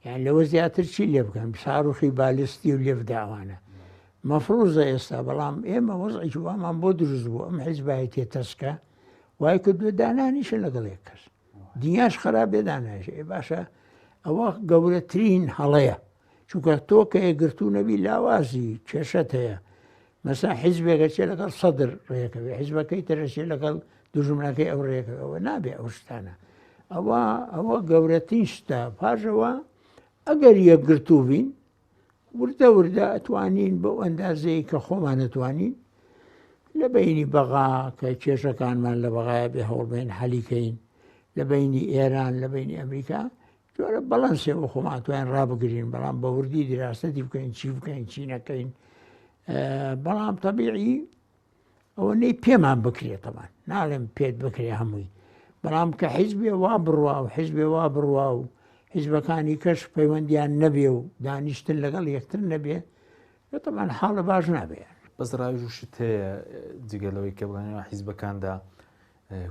[SPEAKER 2] یان لەوە زیاتر چی لێ بکەن ساروخی بالستی و لێ بداوانە مەفروزە ئێستا بەڵام ئێمە وەزعێکی وامان بۆ دروست بوو ئەم حیزبایەتێ تەسکە وای کردووە دانانیشە لەگەڵ یەک کەس دنیاش خراپ بێ دانایش ئێ باشە ئەوە گەورەترین هەڵەیە چونکە تۆ کە یەکگرتوو نەبی لاوازی کێشەت هەیە مەسا حیزبێکە چێ لەگەڵ سەدر ڕێکەوێ حیزبەکەی ترەچێ لەگەڵ دوژمنەکەی ئەو ڕێکەوە نابێ ئەو شتانە ئەوە ئەوە گەورەترین شتە پاژەوە ئەگەر یەکگرتوو بین وردە وردە ئەتوانین بەو ئەندازەی کە خۆمان ئەتوانین لە بەینی بەغا کە کێشەکانمان لە بەغایە بێ هەوڵبین حەلیکەین لە بەینی ئێران لە بەینی ئەمریکا جۆرە بەڵەنسێ بۆ خۆمان توانین ڕابگرین بەڵام بە وردی دراستەتی بکەین چی بکەین چی نەکەین بەڵام تەبیعی ئەوەنەی پێمان بکرێت تەبان ناڵێم پێت بکرێ هەمووی بەڵام کە حیزبێ وا بڕوا و حیزبێ وا بڕوا و حیزبەکانی کەش پەیوەندیان نەبێ و دانیشتن لەگەڵ یەکتر نەبێ تەبان حاڵە باش نابێ.
[SPEAKER 1] بەس ڕاوێژ و شت هەیە جگە لەوەی کە بڵێن حیزبەکاندا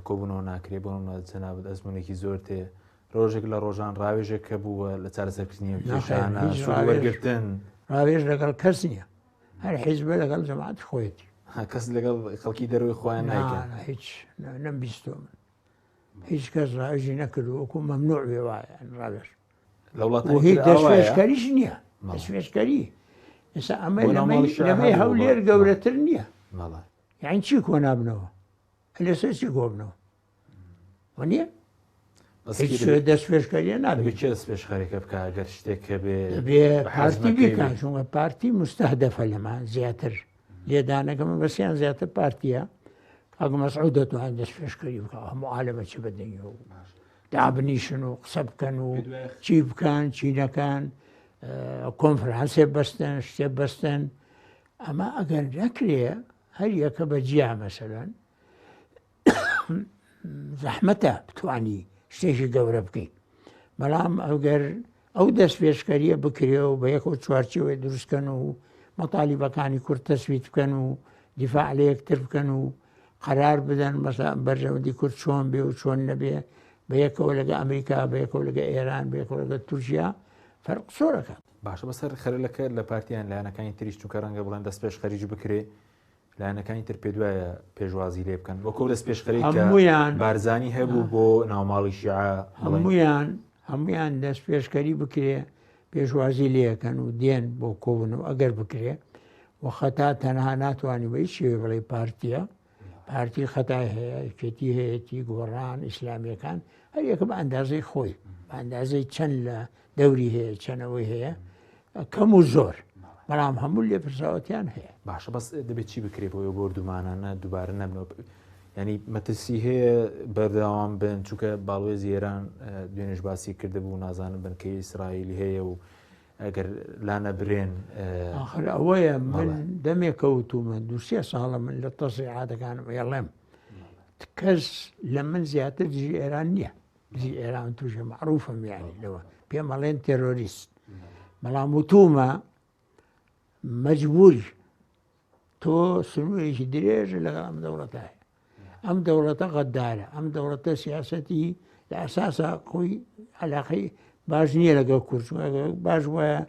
[SPEAKER 1] کۆبوونەوە ناکرێ بۆ نمونە جەنابت ئەزمونێکی زۆر تێ ڕۆژێک لە ڕۆژان ڕاوێژێک کە بووە لە چارەسەرکردنی ئەو کێشانە سوود وەرگرتن
[SPEAKER 2] ڕاوێژ لەگەڵ کەس نییە هەر حیزبە لەگەڵ جەماعەتی خۆیەتی.
[SPEAKER 1] کەس لەگەڵ خەڵکی دەرەوەی خۆیان نایکەن؟
[SPEAKER 2] نا هیچ نەمبیستووە من هیچ کەس ڕاوێژی نەکردووە وەکو مەمنوع بێ وایە ڕاوێژ
[SPEAKER 1] لە وڵاتانی تر ئاوایە؟
[SPEAKER 2] دەستپێشکەریش نییە دەستپێشکەری ئێستا ئەمە لەمەی هەولێر گەورەتر نییە یعنی چی کۆ نابنەوە لەسەر چی کۆبنەوە وەنیە دەست پێشکەریە نابێت
[SPEAKER 1] کێ دەست پێشخەرێکە بکە گەر شتێک هەبێ
[SPEAKER 2] دەبێ پارتی بیکان چونکە پارتی مستهدەفە لەمان زیاتر لێدانەکە من بەسیان زیاتر پارتیە کاک مەسعود دەتوانێت دەست پێشکەری بکە هەموو عالەمە چی بەدەنگی و دابنیشن و قسە بکەن و چی بکەن چی نەکەن کۆنفرانسێ بەستن شتێ بەستن ئەمە ئەگەر نەکرێ هەر یەکە بە جیا مەسەلەن زەحمەتە بتانی شتێکی گەورە بکەیت بەڵام ئەگەر ئەو دەست پێشکەریە بکرێ و بە یەکەوە چوارچەوەی دروستکەن و مەتالیبەکانی کورد تەسویت بکەن و دیفاع لە یەکتر بکەن و قەرار بدەن مەسا بەرژەوەندی کورد چۆن بێ و چۆن نەبێ بە یەکەوە لەگە ئەمریکا بە یەکەوە لەگە ئێران بە یەکەوە لەگە تورکیا فەرق زۆرەکات.
[SPEAKER 1] باشە بەسەر خەرەلەکە لە پارتیان لایەنەکانی تریش چونکە ڕەنگە بڵێن دەست پێشخەریش بکرێ لایەنەکانی تر پێدوایە پێشوازی لێ بکەن وەکو دەست پێشخەری
[SPEAKER 2] هەمویان
[SPEAKER 1] بارزانی هەبوو بۆ ناوماڵی شیعە
[SPEAKER 2] هەمویان هەمویان دەست پێشکەری بکرێ پێشوازی لەکەن و دێن بۆ کۆبن و ئەگەر بکرێ و خەتا تەنها ناتوانانی بە هیچ شێوێ بڵێ پارتیە پارتی خەتای هەیە یەکێتی هەیەتی گۆڕان ئیسلامیەکان هەر یەکە بە ئەندازەی خۆی بە ئەندازەی چەند لە دەوری هەیە چەنەوەی هەیە کەم و زۆر بەڵام هەموو لێپرسراوەتیان هەیە.
[SPEAKER 1] باشە بەس دەبێت چی بکرێت بۆ ئەو بۆردومانانە دووبارە نەبنەوە ینی مەترسی هەیە بەردەوام بن چونکە باڵوێزی ئێران دوێنێش باسی کردبوو نازانم بنکەی ئیسرائیلی هەیە و ئەگەر لانەبرێن
[SPEAKER 2] ئاخر ئەوەیە من دەمێکە وتومە دوسێ ساڵە من لە تەسریعاتەکانم ئێڵێم کەس لە من زیاتر دژی ئێران نییە دژی ئێران تووشە معروفم یانی لەوە پێم ئەڵێن تێرۆریست بەڵام وتومە مەجبوری تۆ سنوورێکی درێژە لەگەڵ ئەم دەوڵەتە هەیە ئەم دەوڵەتە غەدارە ئەم دەوڵەتە سیاسەتی لە ئەساسا خۆی علاقەی باش نییە لەگەڵ کورد باش وایە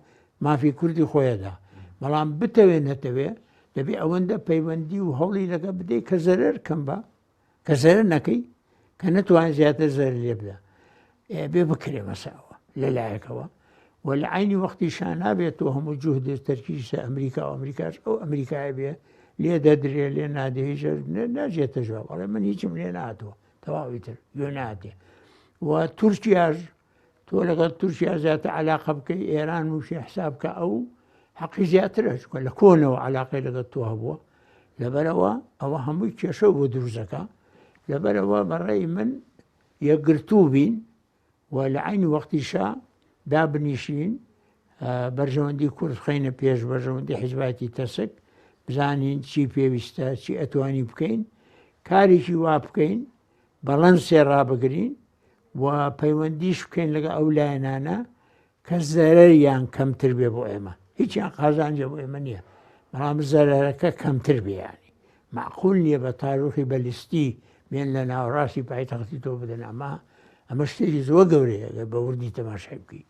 [SPEAKER 2] مافی کوردی خۆیەدا بەڵام بتەوێ نەتەوێ دەبێ ئەوەندە پەیوەندی و هەوڵی لەگە بدەیت کە زەرەر کەم بە کە زەرەر نەکەی کە نەتوان زیاتر زەرەر لێ بدە بێ بکرێ مەساوە لەلایەکەوە و لە عینی وەختیشا نابێت تۆ هەموو جوهدت تەرکیزە ئەمریکا و ئەمریکاش ئەو ئەمریکایە بێ لێ دەدرێ لێ نادێ هیچ ناجێتە جواب ئەڵێ من هیچم لێ نهاتووە تەواوی تر گوێ نادێ و تورکیاش تۆ لەگەڵ تورکیا زیاتر علاقە بکەی ئێران وشی حساب کە ئەو حەقی زیاترە چونکە لە کۆنەوە علاقەی لەگەڵ تۆ هەبووە لەبەرەوە ئەوە هەمووی کێشە بۆ دروزەکە لەبەرەوە بەڕێی من یەکگرتوو بین و لە عەینی وەختیشا دابنیشین بەرژەوەندی کورد بخەینە پێش بەرژەوەندی حیزباتی تەسک بزانین چی پێویستە چی ئەتوانی بکەین کارێکی وا بکەین بەڵەنسێ ڕابگرین و پەیوەندیش بکەین لەگە ئەو لایەنانە کە زەرەریان کەمتر بێ بۆ ئێمە هیچیان قازانجە بۆ ئێمە نییە بەڵام زەرەرەکە کەمتر بیانی معقول نییە بە تاروخی بەلیستی بێن لە ناوەڕاستی پایتەختی تۆ بدەن ئەمە ئەمە شتێکی زۆر گەورەیە گەر بە وردی تەماشای بکەی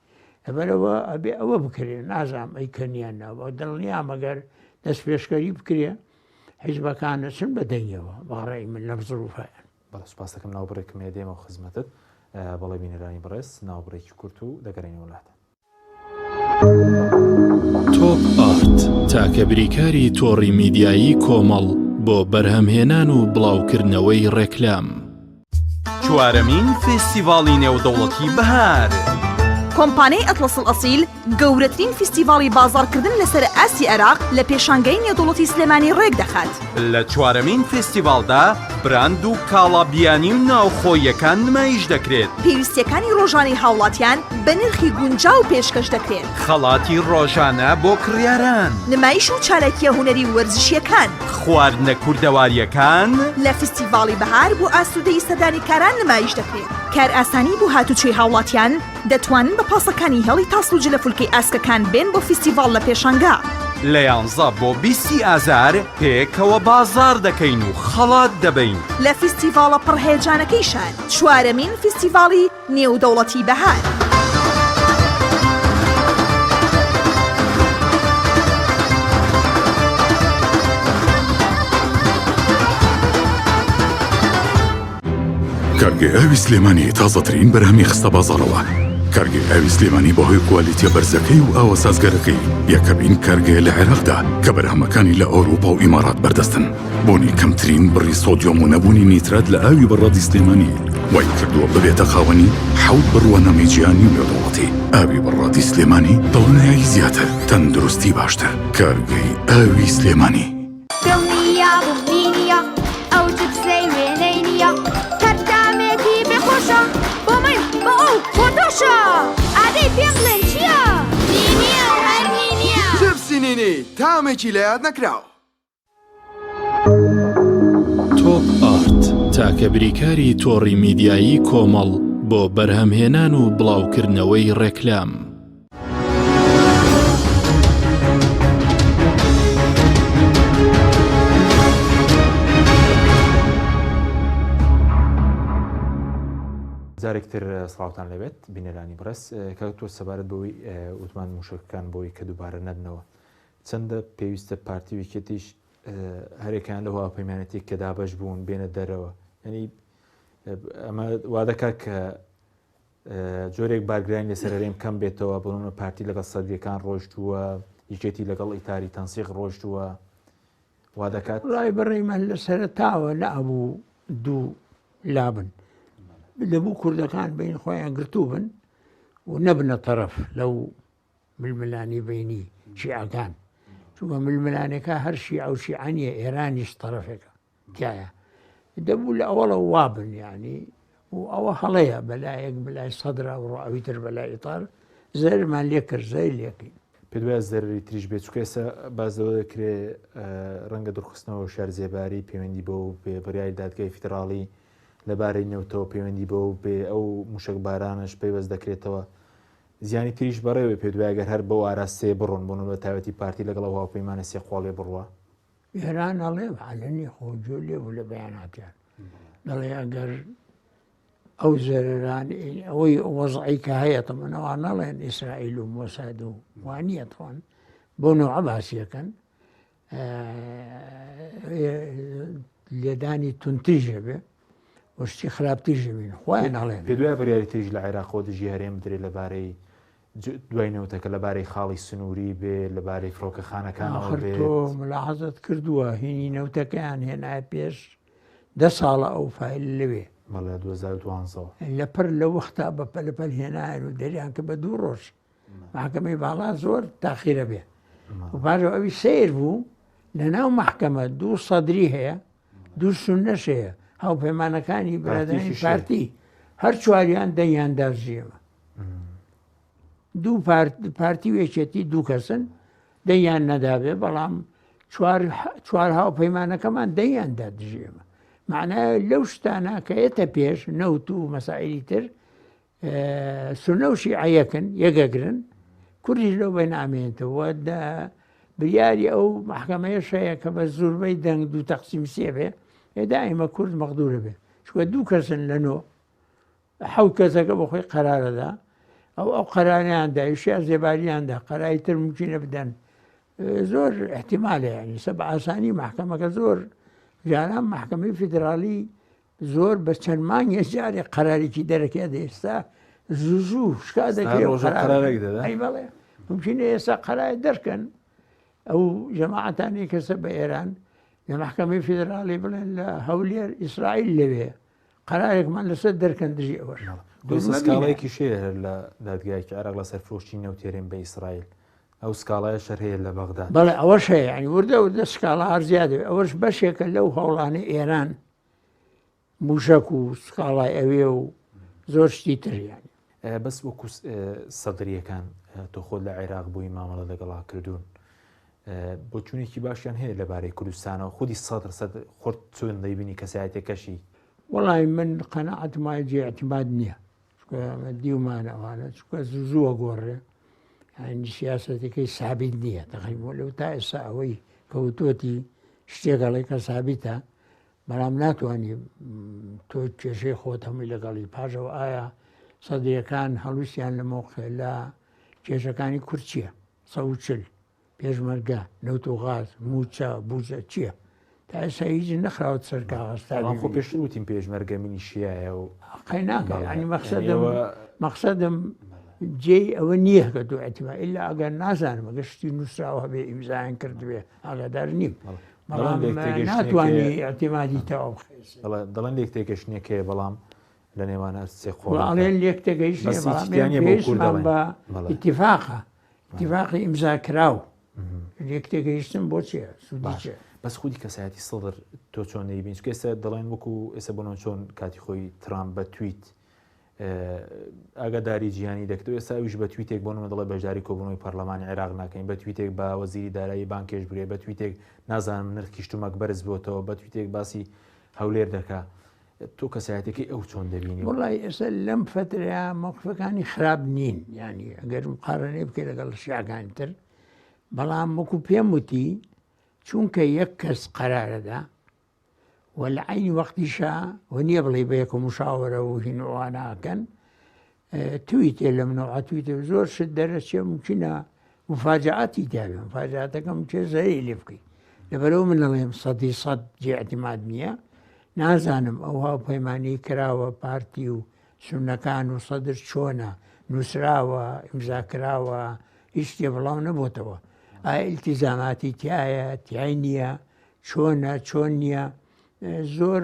[SPEAKER 2] لەبەرەوە ئەبێ ئەوە بکرێ نازانم ئەی کەنیان ناوە دڵنیام ئەگەر دەست پێشکەری بکرێ حیزبەکان نەچن بە دەنگەوە بەڕێی من لەم زروفایان
[SPEAKER 1] بەڵێ سوپاس دەکەم ناوبڕێکم هەیە دێمەوە خزمەتت بەڵێ بینەرانی بەڕێز ناوبڕێکی کورت و دەگەڕێینەوە لاتان.
[SPEAKER 3] تۆپ ئارت تاکە بریکاری تۆڕی میدیایی کۆمەڵ بۆ بەرهەمهێنان و بڵاوکردنەوەی ڕێکلام.
[SPEAKER 4] چوارەمین فێستیڤاڵی نێودەوڵەتی بەهار.
[SPEAKER 5] کۆمپانیای ئەتڵەس ئەسیل گەورەترین فیستیڤاڵی بازاڕکردن لەسەر ئاستی عێراق لە پێشانگای نێودەوڵەتی سلێمانی ڕێکدەخات.
[SPEAKER 4] لە چوارەمین فێستیڤاڵدا براند و کاڵا بیانی و ناوخۆییەکان نمایش دەکرێت.
[SPEAKER 5] پێویستییەکانی ڕۆژانەی هاوڵاتیان بە نرخی گونجاو پێشکەش دەکرێن.
[SPEAKER 4] خەڵاتی ڕۆژانە بۆ کڕیاران.
[SPEAKER 5] نمایش و چالاکییە هونەری و وەرزشییەکان.
[SPEAKER 4] خواردنە کوردەوارییەکان.
[SPEAKER 5] لە فیستیڤاڵی بەهار بۆ ئاسوودەیی سەردانیکاران نمایش دەکرێت. کارئاسانی بۆ هاتوچۆی هاوڵاتیان، دەتوانن بە پاسەکانی هێڵی تاسڵوجە لە فولکەی ئاسکەکان بێن بۆ فیستیڤاڵ لە پێشانگا.
[SPEAKER 4] لە یانزە بۆ بیستی ئازار پێکەوە بازاڕ دەکەین و خەڵات دەبەین.
[SPEAKER 5] لە فیستیڤاڵە پڕ هەیەجانەکەی شار، چوارەمین فیستیڤاڵی نێودەوڵەتی بەهار.
[SPEAKER 6] کارگەی ئاوی سلێمانی تازەترین بەرهەمی خستە بازاڕەوە. کارگەی ئاوی سلێمانی بەهۆی کوالیتیە بەرزەکەی و ئاوە سازگەرەکەی یەکەمین کارگەیە لە عێراقدا کە بەرهەمەکانی لە ئەوروپا و ئیمارات بەردەستن. بوونی کەمترین بڕی سۆدیۆم و نەبوونی نیترات لە ئاوی بەڕادی سلێمانی وای کردووە ببێتە خاوەنی حەوت بڕوانامەی جیهانی و نێودەوڵەتی. ئاوی بەڕادی سلێمانی دڵنیایی زیاتر، تەندروستی باشتر. کارگەی ئاوی سلێمانی.
[SPEAKER 7] دڵنیابووم نینیە ئەو جپسەی وێنەی نییە هەر تامێکی بێخۆشە بۆ من بۆ ئەو بۆ تۆشە ئادەی پێم بڵێن چییە؟ نینیە و هەر نینیە.
[SPEAKER 8] جپسی نینی تامێکی لەیاد نەکراو.
[SPEAKER 3] تۆپ ئارت تاکە بریکاری تۆڕی میدیایی کۆمەڵ بۆ بەرهەمهێنان و بڵاوکردنەوەی ڕێکلام.
[SPEAKER 1] جارێک تر سڵاوتان لێبێت بینەرانی بەڕێز کاک تۆ سەبارەت بەوەی وتمان موشەکەکان بۆی کە دووبارە نەبنەوە چەندە پێویستە پارتی و یەکێتیش هەرێکیان لەو هاوپەیمانەتی کە دابەش بوون بێنە دەرەوە ینی ئەمە وا دەکات کە جۆرێک بارگرانی لەسەر هەرێم کەم بێتەوە، بۆ نمونە پارتی لەگەڵ سەدریەکان ڕۆشتووە، یەکێتی لەگەڵ ئیتاری تەنسیق ڕۆشتووە، وا دەکات.
[SPEAKER 2] وەڵای بەڕێی من لە سەرەتاوە نەئەبوو دوو لابن دەبوو کوردەکان بین خۆیان گرتوو بن و نەبنە تەرەف لەو ململانی بینی شیعەکان چونکە ململانێکە هەر شیعە و شیعە نییە ئێرانیش تەرەفێکە تایە دەبوو لە ئەوەڵە وابن یعنی و ئەوە هەڵەیە بەلایەک بەلای سەدرا و ڕۆ ئەوی تر بەلای ئیتار زەرمان لێ کرد زەر لێکەین.
[SPEAKER 1] پێت وایە زەرەری تریش بێت چونکە ئێستا باس لەوە دەکرێ ڕەنگە دوورخستنەوە شار زێباری پەیوەندی بەو بێ بڕیاری دادگای فیدراڵی لەبارەی نەوتەوە پەیوەندی بەو بێ ئەو موشک بارانەش پەیوەست دەکرێتەوە زیانی تریش بەڕێوێ پێت وایە گەر هەر بەو ئاراستەیە بڕۆن بۆ نمونە تایبەتی پارتی لەگەڵ ئەو هاوپەیمانە سێ قۆڵیە بڕوا
[SPEAKER 2] ئێران ئەڵێ عەلەنی خۆ گوێ لێ بوو لە بەیاناتیان دەڵێ ئەگەر ئەو زەرەران ئەوەی وەزعی کە هەیە تەمەنەوە نەڵێن ئیسرائیل و مۆساد و وانە تەوان بۆ نەوە باسیەکەن لێدانی تونتیژە بێ وشتی خراپتیژ بین خۆیان ئەڵێن
[SPEAKER 1] پێ دوای بڕیاری تریش لە عێراقەوە دژی هەرێم بدرێت لەبارەی دوای نەوتەکە لەبارەی خاڵی سنووری بێ لەبارەی فڕۆکەخانەکانەوە
[SPEAKER 2] ئاخر
[SPEAKER 1] بێت.
[SPEAKER 2] تۆ ملاحەزەت کردووە هینی نەوتەکەیان هێنایە پێش دە ساڵە ئەو فایل لەوێ.
[SPEAKER 1] بەڵێ لە 2012 وە.
[SPEAKER 2] لەپڕ لە وەختا بە پەلەپەل هێنایان و دەریان کرد بە دوو ڕۆژ. مەحکەمەی باڵا زۆر تاخیرە بێ. و پاش ئەوی سەیر بوو لەناو مەحکەمە دوو سەدری هەیە دوو سوننەش هەیە هاوپەیمانەکانی برادەرانی
[SPEAKER 1] پارتیشیش هەیە.
[SPEAKER 2] پارتی هەر چواریان دەنگیان دا دژی ئێمە. دوو پارتی و یەکێتی دوو کەسن دەیان نەدابێ بەڵام چوار چوار هاوپەیمانەکەمان دەیان دا دژی ئێمە معنای لەو شتانە کە ئێتە پێش نەوت و مەسائلی تر سونە و شیعە یەکن یەکەگرن کوردیش لەو بەین ئامێنێتەوە بریاری ئەو محکەمەیەش هەیە کە بە زوربەی دەنگ دوو تەقسیم سێ بێ ئێدا ئێمە کورد مەغدورە بێ چونکە دوو کەسن لە نۆ حەوت کەسەکە بە خۆی قەرارەدا ئەو ئەو قەرانیان دا شیعە زێباریان دا قەرای تر ممکنە بدەن زۆر احتیمالە ینی سە بە ئاسانی محکەمەکە زۆر جاران محکمەی فیدراڵی زۆر بە چەند مانگێ جارێ قەرارێکی دەرەکێ دە ئێستا زوو زوو شکا دەکرێت
[SPEAKER 1] ڕۆژە قەرارێک دەدا
[SPEAKER 2] ئەی بەڵێ ممکنە ئێستا قەرای دەرکەن ئەو جەماعەتانی کەسە بە ئێران لە محکمەی فیدراڵی بڵێن لە هەولێر ئیسرائیل لەوێ قەرارێکمان لەسەر دەرکەن دژی ئەوەش
[SPEAKER 1] سکاڵایەکیش هەیە هەر لە دادگایەکی عێراق لەسەر فرۆشتنی نەوت هەرێم بە ئیسرائیل ئەو سکاڵایە شەر هەیە لە بەغدا
[SPEAKER 2] بەڵێ ئەوەش هەیە ینی وردە وردە سکاڵا هەر زیاد دەبێت ئەوەش بەشێکە لەو هەوڵانەی ئێران موشەک و سکاڵای ئەوێ و زۆر شتی تر یانی.
[SPEAKER 1] بەس وەکو سەدریەکان تۆ خۆت لە عێراق بووی مامەڵە لەگەڵا کردوون بۆچوونێکی باشیان هەیە لەبارەی کوردستانەوە خودی سەدر سەد خۆت چۆن دەیبینی کەسایەتەکەشی
[SPEAKER 2] وەڵی من قەناعەتم وایە جێ اعتماد نییە چونکە ئەمە دیومانە ئەوانە چونکە زوو زووە گۆڕێ یعنی سیاسەتەکەی سابیت نییە تەقریبا لەو تا ئێستا ئەوەی کەوتۆتی شتێک ئەڵێ کە سابیتە بەڵام ناتوانانی تۆ کێشەی خۆت هەمووی لەگەڵی پاشەوە ئایا سەدرەکان هەڵویستیان لە مۆقع لە کێشەکانی کورد چییە 140 پێشمەرگە، نەوت و غاز، مووچە، بوجە چییە؟ تا ئێستا هیچ نەخراوەتە سەر کاغەز تا
[SPEAKER 1] بەڵام خۆ
[SPEAKER 2] بیبینی.
[SPEAKER 1] پێشتر وتیم پێشمەرگە میلیشیایە و
[SPEAKER 2] قەی ناکا
[SPEAKER 1] بەڵێ
[SPEAKER 2] یانی
[SPEAKER 1] یانی
[SPEAKER 2] مەقسەدم
[SPEAKER 1] ئەوە
[SPEAKER 2] مەقسەدم جێی ئەوە نییە کە تۆ ئیعتیما ئیلا ئەگەر نازانم ئەگەر شتی نووسراوە هەبێ ئیمزایان کردبێ ئاگادار نیم
[SPEAKER 1] بەڵێ دەڵێن
[SPEAKER 2] بەڵام
[SPEAKER 1] لێک تێگەیشتنێک
[SPEAKER 2] ناتوانی
[SPEAKER 1] هەیە
[SPEAKER 2] ئیعتیمادی تەواو بخەیە سەر.
[SPEAKER 1] بەڵێ دەڵێن لێک تێگەیشتنێک هەیە بەڵام لە نێوان هەر سێ قۆڵەکە
[SPEAKER 2] ئەڵێن لێک تێگەیشتنێ
[SPEAKER 1] بەس هیچ
[SPEAKER 2] بەڵام
[SPEAKER 1] تیا
[SPEAKER 2] ئێمە
[SPEAKER 1] نییە بۆ کورد
[SPEAKER 2] پێویستمان
[SPEAKER 1] دەڵێن
[SPEAKER 2] بە
[SPEAKER 1] بەڵێ
[SPEAKER 2] ئیتیفاقە ئیتیفاقی ئیمزا کراو لێک تێگەیشتن بۆ چیە سوودی
[SPEAKER 1] باش
[SPEAKER 2] چیە؟
[SPEAKER 1] بەس خودی کەسایەتی سەدر تۆ چۆن دەیبینی چونکە ئێستا دەڵێن وەکو ئێستا بۆ نمونە چۆن کاتی خۆی ترامپ بە تویت ئاگاداری جیهانی دەکرد و ئێستا ئەویش بە تویتێک بۆ نمونە دەڵێ بەشداری کۆبوونەوەی پەرلەمانی عێراق ناکەین بە تویتێک بە وەزیری دارایی بانکێش بگرێ بە تویتێک نازانم نرخی شتومەک بەرز بۆتەوە بە تویتێک باسی هەولێر دەکا تۆ کەسایەتەکەی ئەو چۆن دەبینی؟
[SPEAKER 2] وەڵای ئێستا لەم فەترەیە مەوقفەکانی خراپ نین یعنی ئەگەر مقارنەی بکەی لەگەڵ شیعەکانی تر بەڵام وەکو پێم وتی چونکە یەک کەس قەرارەدا و لە عینی وەختیشا و نییە بڵێ بە یەکە مشاوەرە و هین و ئەوانە ئەکەن تویتێ لەم نەوعە تویتێ زۆر شت دەرەچێ ممکنە مفاجعاتی تیاێ مفاجعاتەکە ممکنە زەرەری لێ بکەی لەبەرەوە من ئەڵێم سەدی سەد جێ اعتماد نییە نازانم ئەو هاوپەیمانی کراوە پارتی و سونەکان و سەدر چۆنە نووسراوە ئیمزا کراوە هیچ شتێ بڵاو نەبۆتەوە ئایا ئیلتیزاماتی تایە تای نییە چۆنە چۆن نییە زۆر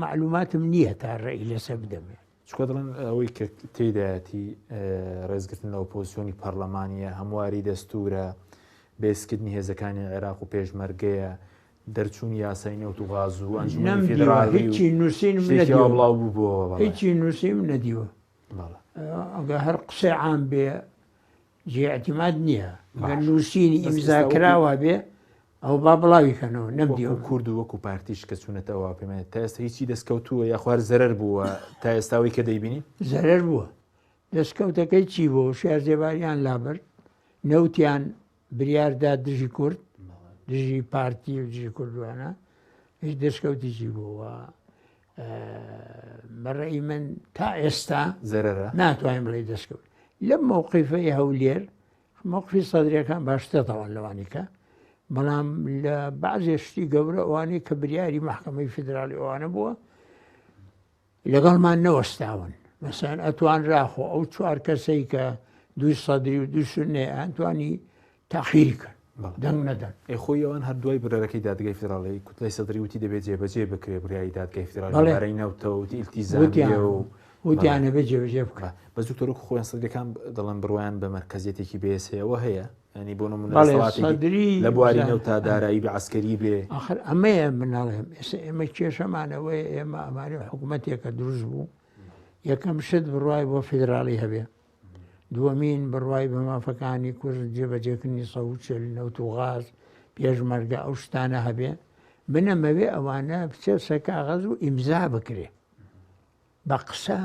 [SPEAKER 2] معلوماتم نییە تا ڕێی لەسەر بدەم.
[SPEAKER 1] چونکە دەڵێن ئەوەی کە تێیدایەتی ڕێزگرتن لە ئۆپۆزسیۆنی پەرلەمانییە، هەمواری دەستوورە، بەهێزکردنی هێزەکانی عێراق و پێشمەرگەیە، دەرچوونی یاسای نەوت و غاز و ئەنجومەنی
[SPEAKER 2] نەمدیوە
[SPEAKER 1] فیدراڵی و
[SPEAKER 2] هیچی نووسینم
[SPEAKER 1] شتێکی وا
[SPEAKER 2] نەدیوە
[SPEAKER 1] بڵاو بووبووەوە بەڵێ.
[SPEAKER 2] هیچی نووسیم نەدیوە
[SPEAKER 1] بەڵێ.
[SPEAKER 2] ئەگەر هەر قسەی عام بێ جێ اعتماد نییە گەر
[SPEAKER 1] باش.
[SPEAKER 2] نووسینی
[SPEAKER 1] بەس
[SPEAKER 2] ئیمزا
[SPEAKER 1] ئێستا وەکو
[SPEAKER 2] کراوە بێ ئەو با بڵاوی کەنەوە
[SPEAKER 1] وەکو
[SPEAKER 2] نەمدیوە
[SPEAKER 1] کورد و وەکو پارتیش کە چوونەتە ئەو هاوپەیمانیە تا ئێستا هیچی دەستکەوتووە یاخوا هەر زەرەر بووە تا ئێستا ئەوەی کە دەیبینی؟
[SPEAKER 2] زەرەر بووە دەستکەوتەکەی چی بوو شار زێباریان لابرد نەوتیان بریاردا دژی کورد دژی پارتی و دژی کوردوانە هیچ دەستکەوتی چی بووە بەڕێی من تا ئێستا
[SPEAKER 1] زەرەرە
[SPEAKER 2] ناتوانین بڵێ دەستکەوت لەم مەوقیفەی هەولێر مەوقفی سەدرەکان باشترە تەوان لەوانی کە بەڵام لە بەعزێ شتی گەورە ئەوانەی کە بریاری مەحکەمەی فیدراڵی ئەوانە بووە لەگەڵمان نەوەستاون مەسەن ئەتوانرا خۆ ئەو چوار کەسەی کە دووی سەدری و دوو سوننەیە ئەتوانی تاخیری کەن دەنگ نەدەن.
[SPEAKER 1] ئێ خۆی ئەوان هەر دوای بڕیارەکەی دادگای فیدراڵی کوتلەی سەدری وتی دەبێت جێبەجێ بکرێ بڕیاری دادگای فیدراڵی
[SPEAKER 2] بەڵێ.
[SPEAKER 1] لەبارەی نەوتەوە وتی ئیلتیزامیە
[SPEAKER 2] وتیان
[SPEAKER 1] و
[SPEAKER 2] وتیان
[SPEAKER 1] بەڵێ.
[SPEAKER 2] ئەبێ جێبەجێ بکرێ.
[SPEAKER 1] بەس دکتۆر وەکو خۆیان سەدریەکان دەڵێن بڕوایان بە مەرکەزیەتێکی بەهێز هەیە ئەوە هەیە یانی بۆ نمونە
[SPEAKER 2] بەڵێ
[SPEAKER 1] دەسەڵاتێکی
[SPEAKER 2] سەدری
[SPEAKER 1] لە بواری
[SPEAKER 2] بزانە.
[SPEAKER 1] نەوتا دارایی بێ عەسکەری بێ.
[SPEAKER 2] ئاخر ئەمەیە من ئەڵێم ئێستا ئێمە کێشەمان ئەوەیە ئێمە ئەمانەی حکوومەتێکە دروست بوو یەکەم شت بڕوای بۆ فیدراڵی هەبێ. دووەمین بڕوای بە مافەکانی کورد، جێبەجێکردنی 140، نەوت و غاز، پێشمەرگە، ئەو شتانە هەبێ. من ئەمەوێ ئەوانە بچێت سەر کاغەز و ئیمزا بکرێ. بە قسە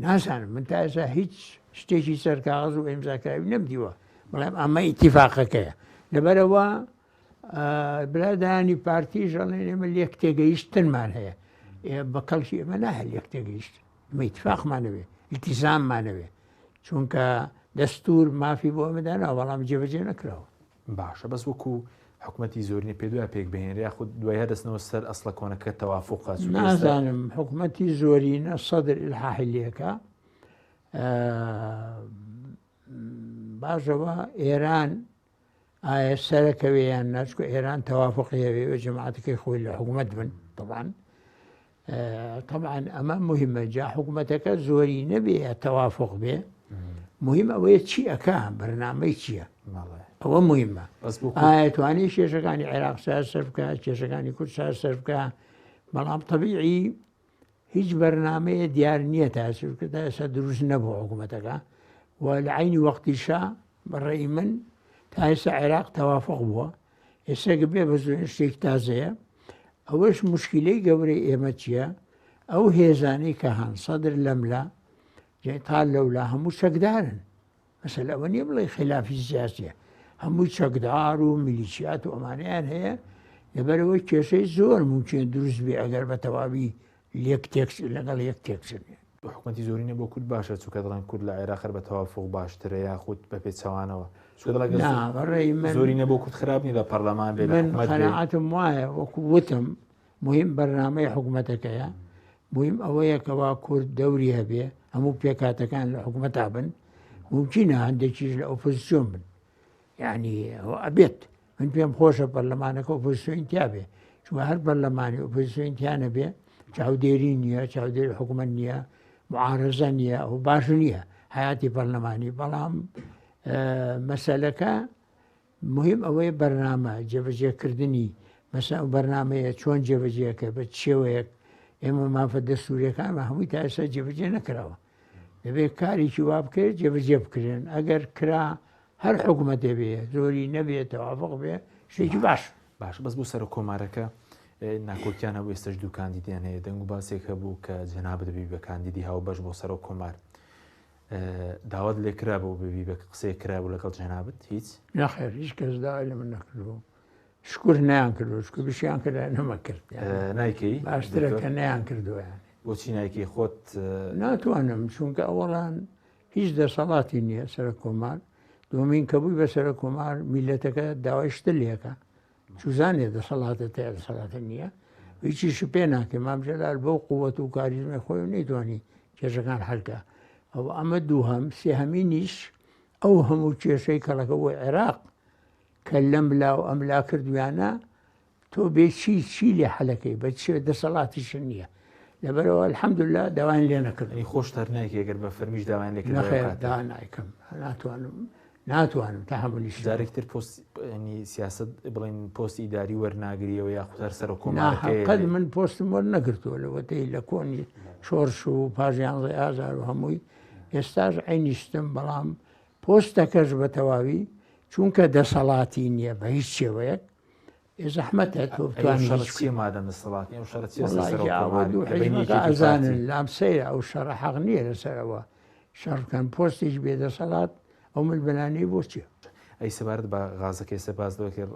[SPEAKER 2] نازانم من تا ئێستا هیچ شتێکی سەر کاغەز و ئیمزاکراوی نەمدیوە بەڵام ئەمە ئیتیفاقەکەیە لەبەرەوە برادانی پارتی ژەڵێن ئێمە لێک تێگەیشتنمان هەیە بە کەڵکی ئێمە ناهە لێک تێگەیشت ئمە ئیتفاقمانەوێ التزاممانەوێ چونکە دەستور مافی بۆ ئەمە دانا بەڵام جێبەجێ نەکراوە
[SPEAKER 1] باشە بەس وەکو حکومەتی زۆرینە پێ دوای پێک بهێنرێ یاخود دوای هەر دەچنەوە سەر ئەسڵە کۆنەکە تەوافوقە چونکە ئێستا
[SPEAKER 2] نازانم حکومەتی زۆرینە سەدر ئیلحاحی لێکا باشەوە ئێران ئایا سەرەکەوێ یان نا چونکە ئێران تەوافقی هەبێ و جەماعەتەکەی خۆی لە حکومەت بن طبعا طبعا ئەمە مهمە جا حکومەتەکە زۆری نەبێ یا تەوافق بێ مهم ئەوەیە چی ئەکا بەرنامەی چییە ئەوە مهمە ئایا توانی کێشەکانی عێراق چارەسەر بکە کێشەکانی کورد چارەسەر بکە بەڵام طبیعی هیچ بەرنمەیە دیار نییە تا تا ئێستا دروست نەبوو حکوومەتەکە و لە عینی وەختیشا بەڕێی من تا ئێستا عێراق تەوافق بووە ئێستا گە بێ بە زۆر شتێکی تازەیە ئەوەش مشکلەی گەورەی ئێمە چییە ئەو هێزانەی کە هەن سەدر لەملا تا لەولا هەموو چەکدارن مەسەل ئەوە نییە بڵێ خلافی سیاسیە هەموو چەکدار و میلیشیات و ئەمانەیان هەیە لەبەرەوەی کێشەی زۆر ممکن دروست بێ ئەگەر بە تەواوی لێک تێک لەگەڵ یەک تێکچن.
[SPEAKER 1] حکومەتی زۆرینە بۆ کورد باشە چونکە دەڵێن کورد لە عێراق هەر بە تەوافوق باشترە یاخود بە پێچەوانەوە چونکە دەڵێن
[SPEAKER 2] نا بەڕێی من
[SPEAKER 1] زۆرینە بۆ کورد خراپ نیە لە پەرلەمان بێ لە
[SPEAKER 2] من
[SPEAKER 1] حکومەت بێ.
[SPEAKER 2] قەناعەتم وایە وەکو وتم مهم بەرنامەی حکومەتەکەیە مهم ئەوەیە کەوا کورد دەوری هەبێ هەموو پێکهاتەکان لە حکومەتا بن ممکنە هەندێکیش لە ئۆپۆزیسیۆن بن یعنی ئەوە ئەبێت من پێم خۆشە پەرلەمانەکە ئۆپۆزیسیۆن تیا بێ چونکە هەر پەرلەمانی ئۆپۆزیسیۆن تیا نەبێ چاودێری نییە چاودێری حکومەت نییە معارەزە نییە ئەو باش نییە حیاتی پەرلەمانی بەڵام مەسەلەکە مهم ئەوەیە بەرنامە جێبەجێکردنی مەسە ئەو بەرنمەیە چۆن جێبەجێەکە بە شێوەیەک ئێمە مافە دەستوریەکان هەمووی تا ئێستا جێبەجێ نەکراوە دەبێت کارێکی وا بکرێت جێبەجێ بکرێن ئەگەر کرا هەر حکومەتێ بێ زۆری نەبێ تەوافق بێ شتێکی باش.
[SPEAKER 1] باشە بەس بۆ سەرۆک کۆمارەکە ناکۆکیان هەبوو ئێستش دوو کاندیدیان هەیە دەنگ و باسێک هەبوو کە جەنابت ببی بە کاندیدی هاوبەش بۆ سەرۆک کۆمار داوات لێکرا بۆ ببی بە قسەیە کرابوو لەگەڵ جەنابت هیچ؟
[SPEAKER 2] نەخێر هیچ کەس داوای لە من نەکردووە شکر نەیان کردووە شکر بشیان کرد نەمەکرد
[SPEAKER 1] نایکەی
[SPEAKER 2] باشترە کە نەیان کردووە
[SPEAKER 1] بۆچی نایکەی خۆت
[SPEAKER 2] ناتوانم چونکە ئەوەڵان هیچ دەسەڵاتی نییە سەرۆک کۆمار دومین کە بووی بە سەرۆک کۆمار میلەتەکە داوای شتە لەکە چوزانێ دەسەڵاتە تیا دەسەڵاتە نییە هیچیش پێ ناکەێ مام جەلال بەو قووەت و کاریزمای خۆی نەیتوانی کێشەکان حلکە ئەو ئەمە دووهەم سێهەمینیش ئەو هەموو کێشەی کەڵەکە بۆ عێراق کە لەم لا و ئەم لا کردویانە تۆ بێ چی چی لێ حەلەکەی بە چێ دەسەڵاتیشت نییە لەبەرەوە الحمدلله داوایان لێ نەکردم.
[SPEAKER 1] یانی خۆشت هەر نایکەی گەر بە فەرمیش داوایان لێ کردایە ئەو
[SPEAKER 2] نەخێر
[SPEAKER 1] کاتە؟
[SPEAKER 2] داوا نایکەم ناتوانم ناتوانم تەحەمولیش
[SPEAKER 1] جارێکی تر پۆست ینی سیاسەت بڵێن پۆستی ئیداری وەرناگریەوە یاخود هەر سەرۆک
[SPEAKER 2] نا
[SPEAKER 1] کۆمارەکەیە
[SPEAKER 2] قەت من پۆستم وەرنەگرتووە لەوەتەی لە کۆنی شۆڕش و پاش یانزەی ئازار و هەمووی ئێستاش عەینی شتم بەڵام پۆستەکەش بە تەواوی چونکە دەسەڵاتی نییە بە هیچ شێوەیەک ئێ زەحمەتە تۆ بتوانی
[SPEAKER 1] شەڕ
[SPEAKER 2] هیچ
[SPEAKER 1] چییە
[SPEAKER 2] بکەی.
[SPEAKER 1] مادەم دەسەڵات نیە ئەو شەڕە چییە
[SPEAKER 2] وەڵڵا
[SPEAKER 1] سەر
[SPEAKER 2] جا ئەوە
[SPEAKER 1] کۆمار
[SPEAKER 2] دوو
[SPEAKER 1] لە بەینی
[SPEAKER 2] حیزبەکە
[SPEAKER 1] یەکێتی و
[SPEAKER 2] ئەزانن
[SPEAKER 1] پارتی؟
[SPEAKER 2] لام سەیرە ئەو شەڕە حەق نییە لەسەر ئەوە شەڕ بکەن پۆستێکی بێ دەسەڵات ئەو ململانێی بۆ چییە؟
[SPEAKER 1] ئەی سەبارەت بە غازەکە ئێستا باس لەوە کرد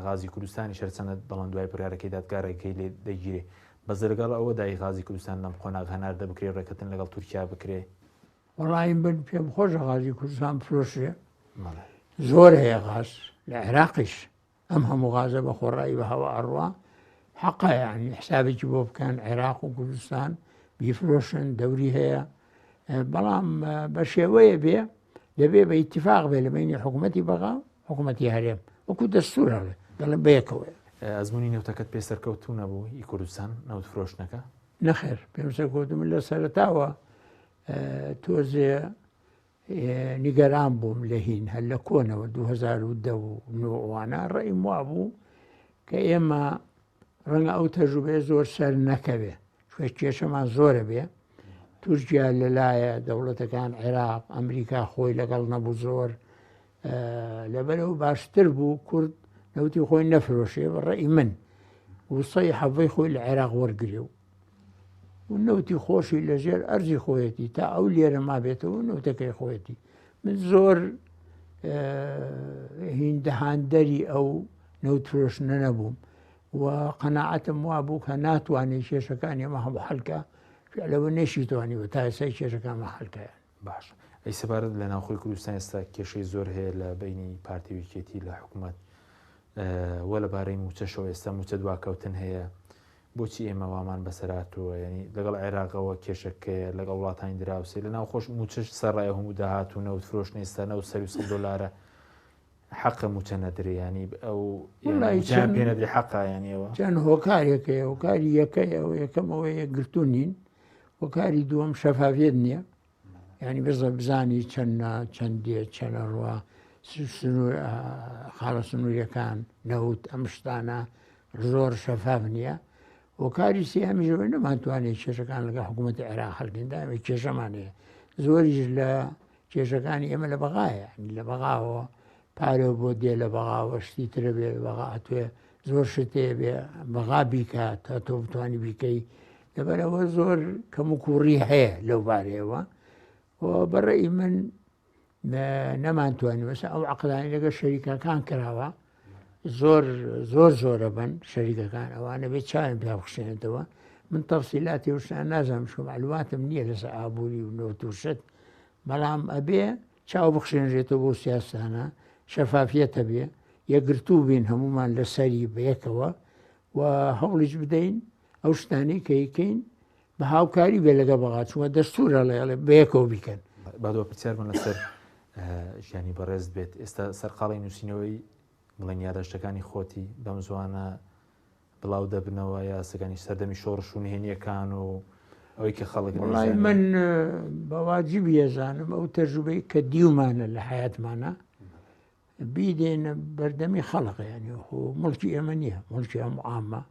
[SPEAKER 1] غازی کوردستانیش هەرچەندە بەڵام دوای بڕیارەکەی دادگا ڕێگەی لێ دەگیرێ بەس لەگەڵ ئەوەدای غازی کوردستان لەم قۆناغ هەناردە بکرێ ڕێککەتن لەگەڵ تورکیا بکرێ؟
[SPEAKER 2] وەڵایی من پێم خۆشە غازی کوردستان بفرۆشرێ زۆر هەیە غاز لە عێراقیش ئەم هەموو غازە بە خۆڕایی بە هەوا ئەڕوا حەقە یعنی حسابێکی بۆ بکەن عێراق و کوردستان بیفرۆشن دەوری هەیە بەڵام بە شێوەیە بێ دەبێ بە ئیتفاق بێ لە بینی حکوومەتی بەغا حکوومەتی هەرێم وەکو دەستور هەڵێ دەڵێ بەیەکەوەیە.
[SPEAKER 1] ئەزموونی نەوتەکەت پێ سەرکەوتوو نەبوو ئی کوردستان نەوت فرۆشتنەکە؟
[SPEAKER 2] نەخێر پێم سەرکەوتوو من لە سەرەتاوە تۆزێ نیگەران بووم لە هین هەر لە کۆنەوە 2010 و نۆوانە ڕێیم وابوو کە ئێمە ڕەنگە ئەو تەجروبەیە زۆر سەر نەکەوێ چونکە کێشەمان زۆرە بێ. تورکیا لەلایە دەوڵەتەکان عێراق ئەمریکا خۆی لەگەڵ نەبوو زۆر لەبەرەوە باشتر بوو کورد نەوتی خۆی نەفرۆشێ بە ڕێی من وسەی حەڤەی خۆی لە عێراق وەرگێ و و نەوتی خۆشی لەژێر ئەرزی خۆیەتی تا ئەو لێرە مابێتەوە نەوتەکەی خۆیەتی من زۆر هیندەهاندەری ئەو نەوتفرۆشنە نەبووم و قەناعەتم وا بوو کە ناتوانێت کێشەکانی ئەمە هەموو حەلکە لەوە نەشیتوانیوە تا ئێستا کێشەکانمە حەلکەیان.
[SPEAKER 1] باش ئەی سەبارەت لە ناوخۆی کوردستان ئێستا کێشەی زۆر هەیە لە بینی پارتی و یەکێتی لە حکوومەت وە لەبارەی موچەشەوە ئێستا موچە دواکەوتن هەیە بۆچی ئێمە وامان بەسەراتووە ینی لەگەڵ عێراقەوە کێشەکەیە لەگەڵ وڵاتانی دراوسێ لە ناوخۆش موچەش سەرڕای هەموو داهات و نەوت فرۆشتن ئێستا نەوت سەروی 100 دۆلارە حەقە موچە نەدرێ ینی ئەو
[SPEAKER 2] وڵای
[SPEAKER 1] پێ نەدرێ حەقە ینیەوە
[SPEAKER 2] چەند هۆکارێک هەیە هۆکاری یەکەی ئەو یەکەم ئەوە یەکگرتوو نین هۆکاری دووەم شەفافیت نییە ینی بزە بزانی چەند چەند دێ چەنە ڕوا سنوور خاڵە سنووریەکان نەوت ئەم شتانە زۆر شەفاف نییە هۆکاری سێهەمیش ئەوەیە نەمانتوانێت کێشەکان لەگەڵ حکوومەتی عێراق هەڵگرین دائیمە کێشەمان هەیە زۆریش لە کێشەکانی ئێمە لە بەغایە لە بەغاوە پارە بۆ دێ لە بەغاوە شتی ترە بێ لە بەغا ئەتوێ زۆر شتێ بێ بەغا بیکە تا تۆ بتانی بیکەی لەبەرەوە زۆر کەم و کوڕی هەیە لەو بارەیەوە و بەڕێی من نەمانتوانی مەسە ئەو عقلانی لەگە شەریکەکان کراوە زۆر زۆر زۆرە بن شەریکەکان ئەوانە بێ چاویان پیا بخشێنێتەوە من تەفسیلاتی وشتان نازانم شو معلوماتم نییە لەسەر ئابووری و نەوت و شت بەڵام ئەبێ چاو بخشێنرێتەوە بۆ سیاسانە شەفافیەت هەبێ یەکگرتوو بین هەمومان لەسەری بەیەکەوە و هەوڵیش بدەین ئەو شتانەی کە یکەین بە هاوکاری بێ لەگەڵ بەغا چونکە دەستور ئەڵێ ئەڵێ بەیەکەوە بیکەن.
[SPEAKER 1] با دوا پرسیارمان لەسەر ژیانی بەڕێزت بێت ئێستا سەرقاڵی نووسینەوەی بڵێن یاداشتەکانی خۆتی بەم زوانە بڵاو دەبنەوە یاسەکانی سەردەمی شۆڕش و نهێنیەکان و ئەوەی کە خەڵک
[SPEAKER 2] وڵی من بەواجب یەزانم ئەو تەجروبەی کە دیومانە لە حیاتمانە بیدەینە بەردەمی خەڵق یانی خۆ مڵکی ئێمە نییە مڵکی ئەم عامە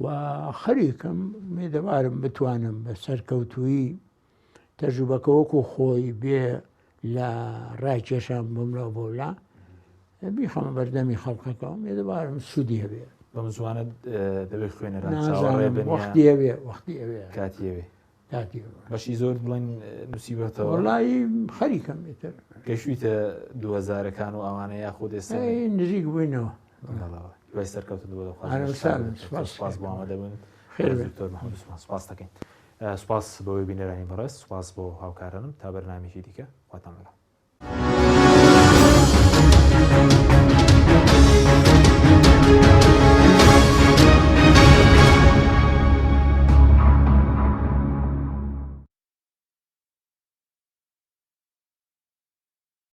[SPEAKER 2] و خەریکم مێدەوارم بتوانم بە سەرکەوتویی تەجروبەکە وەکو خۆی بێ لە ڕای کێشان بملەوە بۆلا بیخەمە بەردەمی خەڵکەکە مێدەوارم سوودی هەبێ.
[SPEAKER 1] بەم زوانە دەبێت خوێنەران چاوەڕێ بن
[SPEAKER 2] وەختی هەبێ وەختی ئەوێ
[SPEAKER 1] کاتی هەبێ. بەشی زۆر بڵێن نووسیوەتەوە
[SPEAKER 2] وڵی خەریکەم ئیتر
[SPEAKER 1] گەشتویتە دوهەزارەکان و ئەوانە یاخود ئێستا
[SPEAKER 2] نزیک بووینەوە
[SPEAKER 1] دوای سەرکەوتن بۆ دەخوازم سپاس بۆ ئامادەبوون خێر دکتۆر محمود عوسمان سپاس دەکەین سپاس بۆ بینەرانی بەڕێز سپاس بۆ هاوکارانم تا بەرنامێکی دیکە خواتان لەگەڵ.